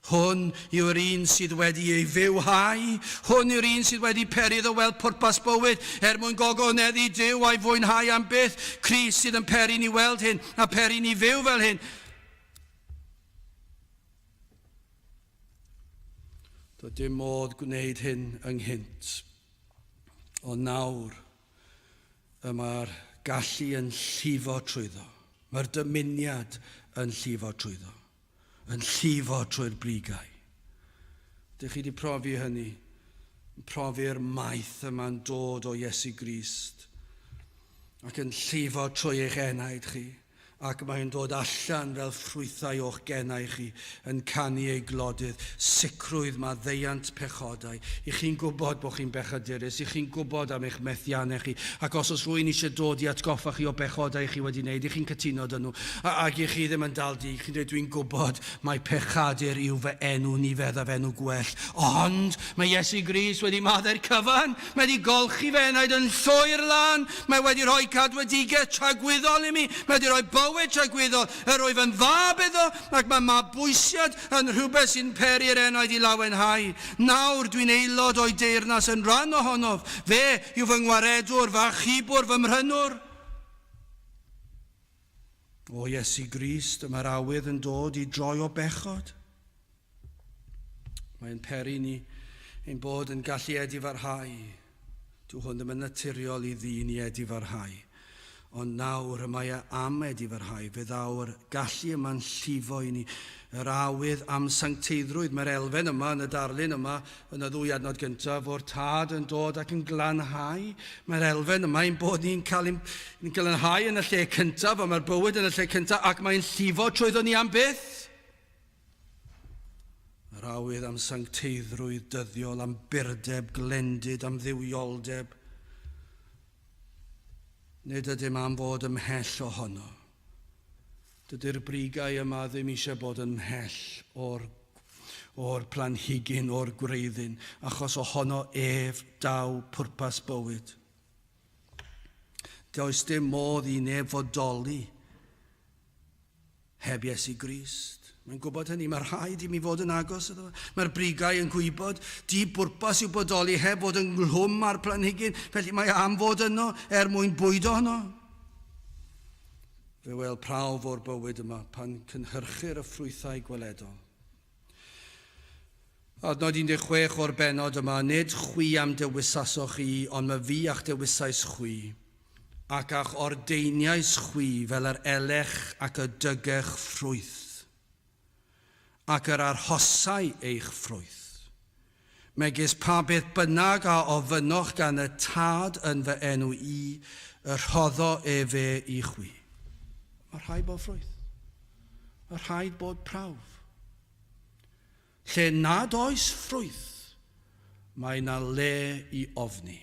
Hwn yw'r un sydd wedi ei fywhau. Hwn yw'r un sydd wedi peri iddo weld pwrpas bywyd, er mwyn gogoneddu Duw a'i fwynhau am byth. Crist sydd yn peri ni weld hyn, a peri ni fyw fel hyn. Doedd dim modd gwneud hyn ynghynt. Ond nawr, y mae'r gallu yn llifo trwyddo. Mae'r dymuniad yn llifo trwyddo. Yn llifo trwy'r brigau. Dych chi wedi profi hynny? Profi'r maeth yma'n dod o Iesu Grist ac yn llifo trwy eich enaid chi. Ac mae'n dod allan fel ffrwythau o'ch genau chi, yn canu ei glodydd, sicrwydd maddeuant pechodau. I chi'n gwybod bod chi'n bechadurus, i chi'n gwybod am eich methiannau chi, ac os oes rhywun eisiau dod i atgoffa chi o bechodau chi wedi wneud, i chi'n cytuno 'da nhw, a, ac i chi ddim yn dal di, chi'n dweud, dwi'n gwybod mai pechadur yw fy enw, ni feddaf enw gwell, ond mae Iesu Grist wedi maddau'r cyfan, Mae wedi golchi fy enaid yn llwyr lân. Mae wedi rhoi cadwedigaeth tragwyddol i mi. Mae wedi rhoi bywyd tragwyddol. Yr wyf yn fab iddo, ac mae mabwysiad yn rhywbeth sy'n peri'r enaid i lawenhau. Nawr dwi'n aelod o'i deyrnas yn rhan ohonof. Fe yw fy ngwaredwr, fy achubwr, fy mhrynwr. O Iesu Grist, y mae'r awydd yn dod i droi o bechod. Mae'n peri ni ein bod yn gallu edifarhau. Dyw hwn ddim yn naturiol i ddyn i edifarhau. Ond nawr y mae e am edifarhau, fe ddaw'r gallu yma'n llifo i ni. Yr awydd am sancteiddrwydd, mae'r elfen yma yn y darlun yma, yn y ddwy adnod gyntaf, o'r Tad yn dod ac yn glanhau. Mae'r elfen yma ein bod ni'n cael ein glanhau yn y lle cyntaf, a mae'r bywyd yn y lle cyntaf, ac mae'n llifo trwyddo ni am byth. Yr awydd am sancteiddrwydd dyddiol, am burdeb, glendid, am dduwioldeb. Nid ydym am fod ymhell ohono. Dydy'r brigau yma ddim eisiau bod yn mhell o'r, o'r planhigyn, o'r gwreiddyn, achos ohono ef daw pwrpas bywyd. Does dim modd i neb fodoli Heb Iesu Grist. Mae'n gwybod hynny. Mae rhaid i mi fod yn agos iddo fe. Mae'r brigau yn gwybod. Di bwrpas yw bodoli heb fod yng nghlwm â'r planhigyn. Felly mae am fod yno er mwyn bwydo honno. Fe wel prawf o'r bywyd yma pan cynhyrchir y ffrwythau gweledol. Adnod 16 o'r bennod yma, Nid chwi a'm dewisasoch i, ond myfi a'ch dewisais chwi, ac a'ch ordeiniais chwi fel yr elech ac y dygech ffrwyth, ac yr arhosai eich ffrwyth. Megis pa beth bynnag a ofynnoch gan y Tad yn fy enw i, y rhoddo efe i chwi. Mae rhaid bod ffrwyth. Mae rhaid bod prawf. Lle nad oes ffrwyth, mae 'na le i ofni.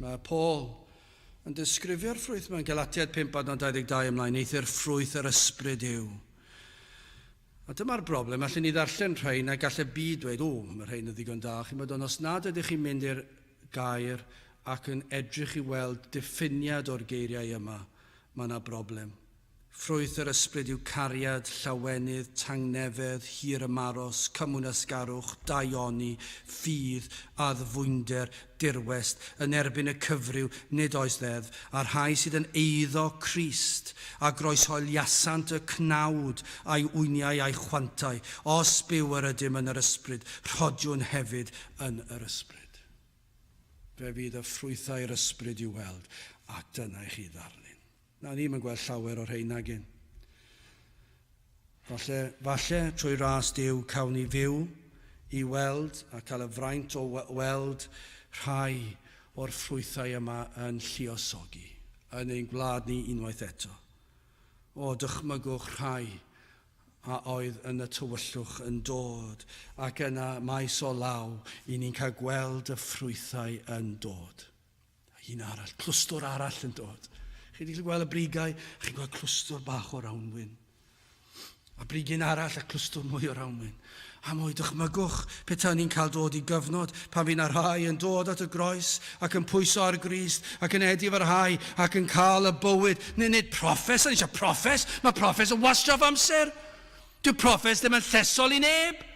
Mae Paul yn disgrifio'r ffrwyth mewn Galatiaid 5 adnod 22 ymlaen, eithr ffrwyth yr ysbryd yw. A dyma'r broblem, allen ni ddarllen rhain a gall y byd dweud, o, mae rhain yn ddigon da, chi'n bod, ond os nad ydych chi'n mynd i'r gair ac yn edrych i weld diffiniad o'r geiriau yma, mae yna broblem. Ffrwyth yr Ysbryd yw cariad, llawenydd, tangnefedd, hir-ymaros, cymwynasgarwch, daioni, ffydd, addfwynder, dirwest, yn erbyn y cyfryw nid oes ddeddf, a'r rhai sydd yn eiddo Crist, a groeshoeliasant y cnawd a'i wyniau a'i chwantau, os byw yr ydym yn yr Ysbryd, rhodiwn hefyd yn yr Ysbryd. Fe fydd y ffrwythau'r Ysbryd i'w weld, a dyna i chi ddarlun. Na, ni'm yn gweld llawer o'r rhein nagyn. Falle, falle, trwy ras Duw, cawn ni fyw i weld a cael y fraint o weld rhai o'r ffrwythau yma yn lluosogi yn ein gwlad ni unwaith eto. O, dychmygwch rhai a oedd yn y tywyllwch yn dod, ac yna maes o law i ni'n cael gweld y ffrwythau yn dod. Un arall, clwstwr arall yn dod. Chi wedi gallu gweld y brigau, a chi'n gweld clwstwr bach o rawnwyn. A brigyn arall a clwstwr mwy o rawnwyn. A mwy, dychmygwch petai ni'n cael dod i gyfnod pan fydd na rhai yn dod at y groes ac yn pwyso ar Grist ac yn edifarhau ac yn cael y bywyd. Nid, nid proffes, o'n eisiau proffes, mae proffes yn wastraff amser. Dyw proffes ddim yn llesol i neb.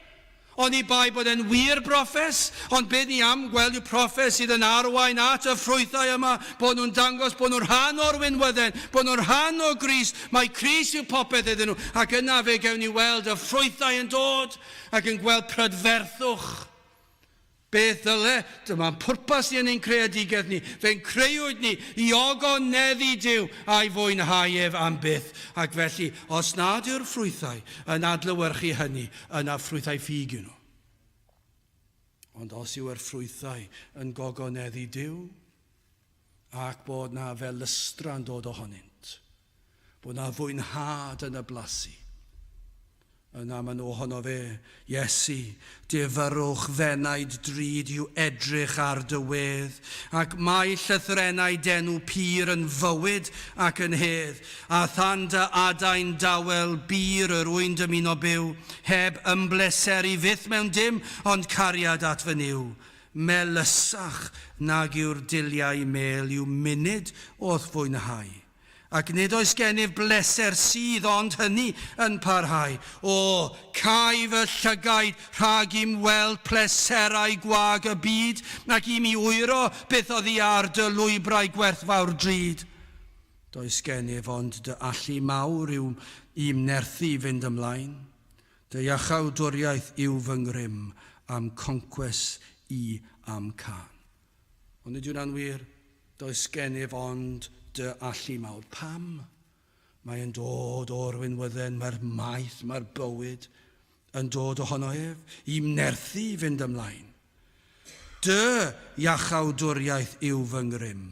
Oni bai bod e'n wir broffes, ond be ni am gweld yw proffes sydd yn arwain at y ffrwythau yma, bod nhw'n dangos bod nhw'n rhan o'r winwydden, bod nhw'n rhan o Grist, mai Crist yw popeth iddyn nhw, ac yna fe gewn ni weld y ffrwythau yn dod ac yn gweld prydferthwch. Beth ddyle? Dyma'n pwrpas ni yn ein creadigaeth ni. Fe'n creuwyd ni i ogoneddu Duw a'i fwynhau ef am byth. Ac felly, os nad yw'r ffrwythau yn adlewyrchu hynny, yna ffrwythau ffug yw nhw. Ond os yw'r ffrwythau yn gogoneddu Duw, ac bod 'na felystra'n dod ohonynt, bod 'na fwynhad yn y blasu, Yna maen nhw ohono fe, Iesu, difyrrwch f'enaid drud yw edrych ar dy wedd, ac mae llythrennau d'enw pur yn fywyd ac yn hedd, a than dy adain dawel bur yr wy'n dymuno byw, heb ymbleseru fyth mewn dim ond cariad at fy Nuw. Melysach nag yw'r diliau mêl yw munud o'th fwynhau. Ac nid oes gennyf bleser sydd ond hynny yn parhau. O, cau fy llygaid rhag i'm weld pleserau gwag y byd, ac i mi wyro byth oddi ar dy lwybrau gwerthfawr drud. Does gennyf ond dy allu mawr yw i'm nerthu i fynd ymlaen. Dy iachawdwriaeth yw fy ngrym, a'm concwest i a'm cân. Ond nid yw'n anwir, does gennyf ond dy allu mawr. Pam? Mae e'n dod o'r winwydden, mae'r maeth, mae'r bywyd yn dod ohono ef, i'm nerthu i fynd ymlaen. Dy iachawdwriaeth yw fy ngrym,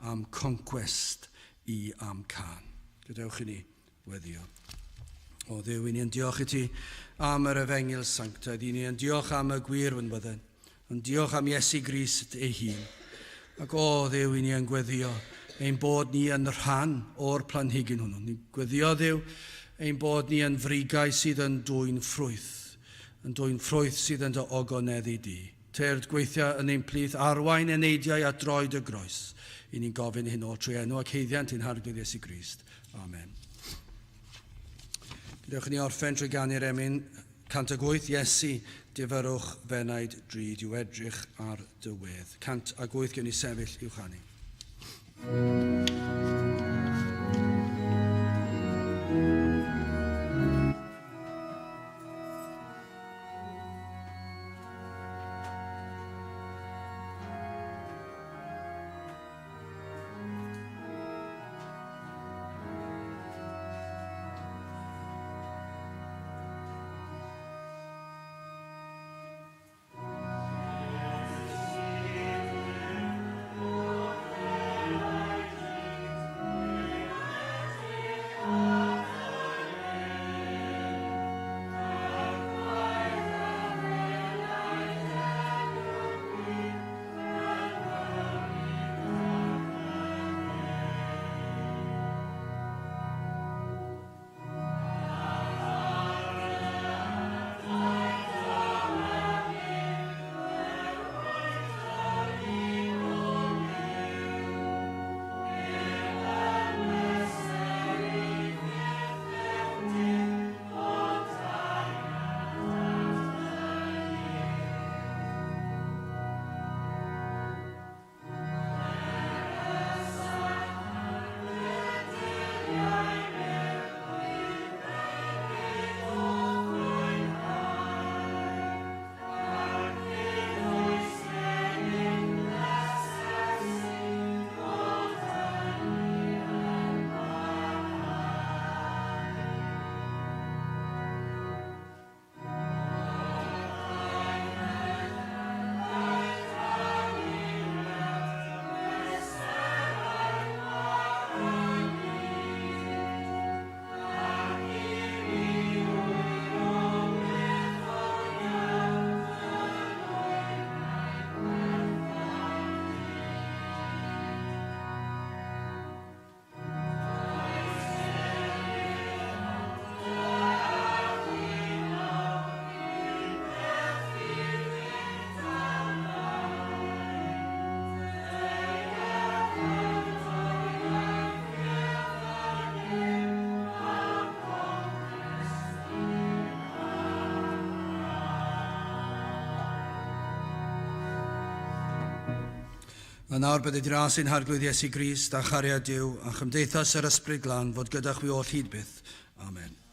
a'm concwest i a'm cân. Gadewch i ni weddio. O Dduw, i ni yn diolch i ti am yr efengyl sanctaidd, i ni yn diolch am y gwir winwydden. Ond diolch am Iesu Grist ei hun. Ac o Dduw, i ni yn gweddio ein bod ni yn rhan o'r planhigyn hwnnw. Ni'n gweddio Dduw ein bod ni yn frigau sydd yn dwyn ffrwyth, yn dwyn ffrwyth sydd yn dy ogoneddu di. Tyrd gweithio yn ein plith, arwain eneidiau at droed y groes. I ni'n gofyn hyn oll trwy enw ac haeddiant ein Harglwydd Iesu Grist. Amen. Gadewch i ni orffen trwy ganu'r emyn 108, Iesu, difyrrwch f'enaid drud yw edrych ar dy wedd. 108, gewn ni sefyll i'w chanu. A nawr bydded ras ein Harglwydd Iesu Grist a chariad Duw a chymdeithas yr Ysbryd Glân fod gyda chwi oll hyd byth. Amen.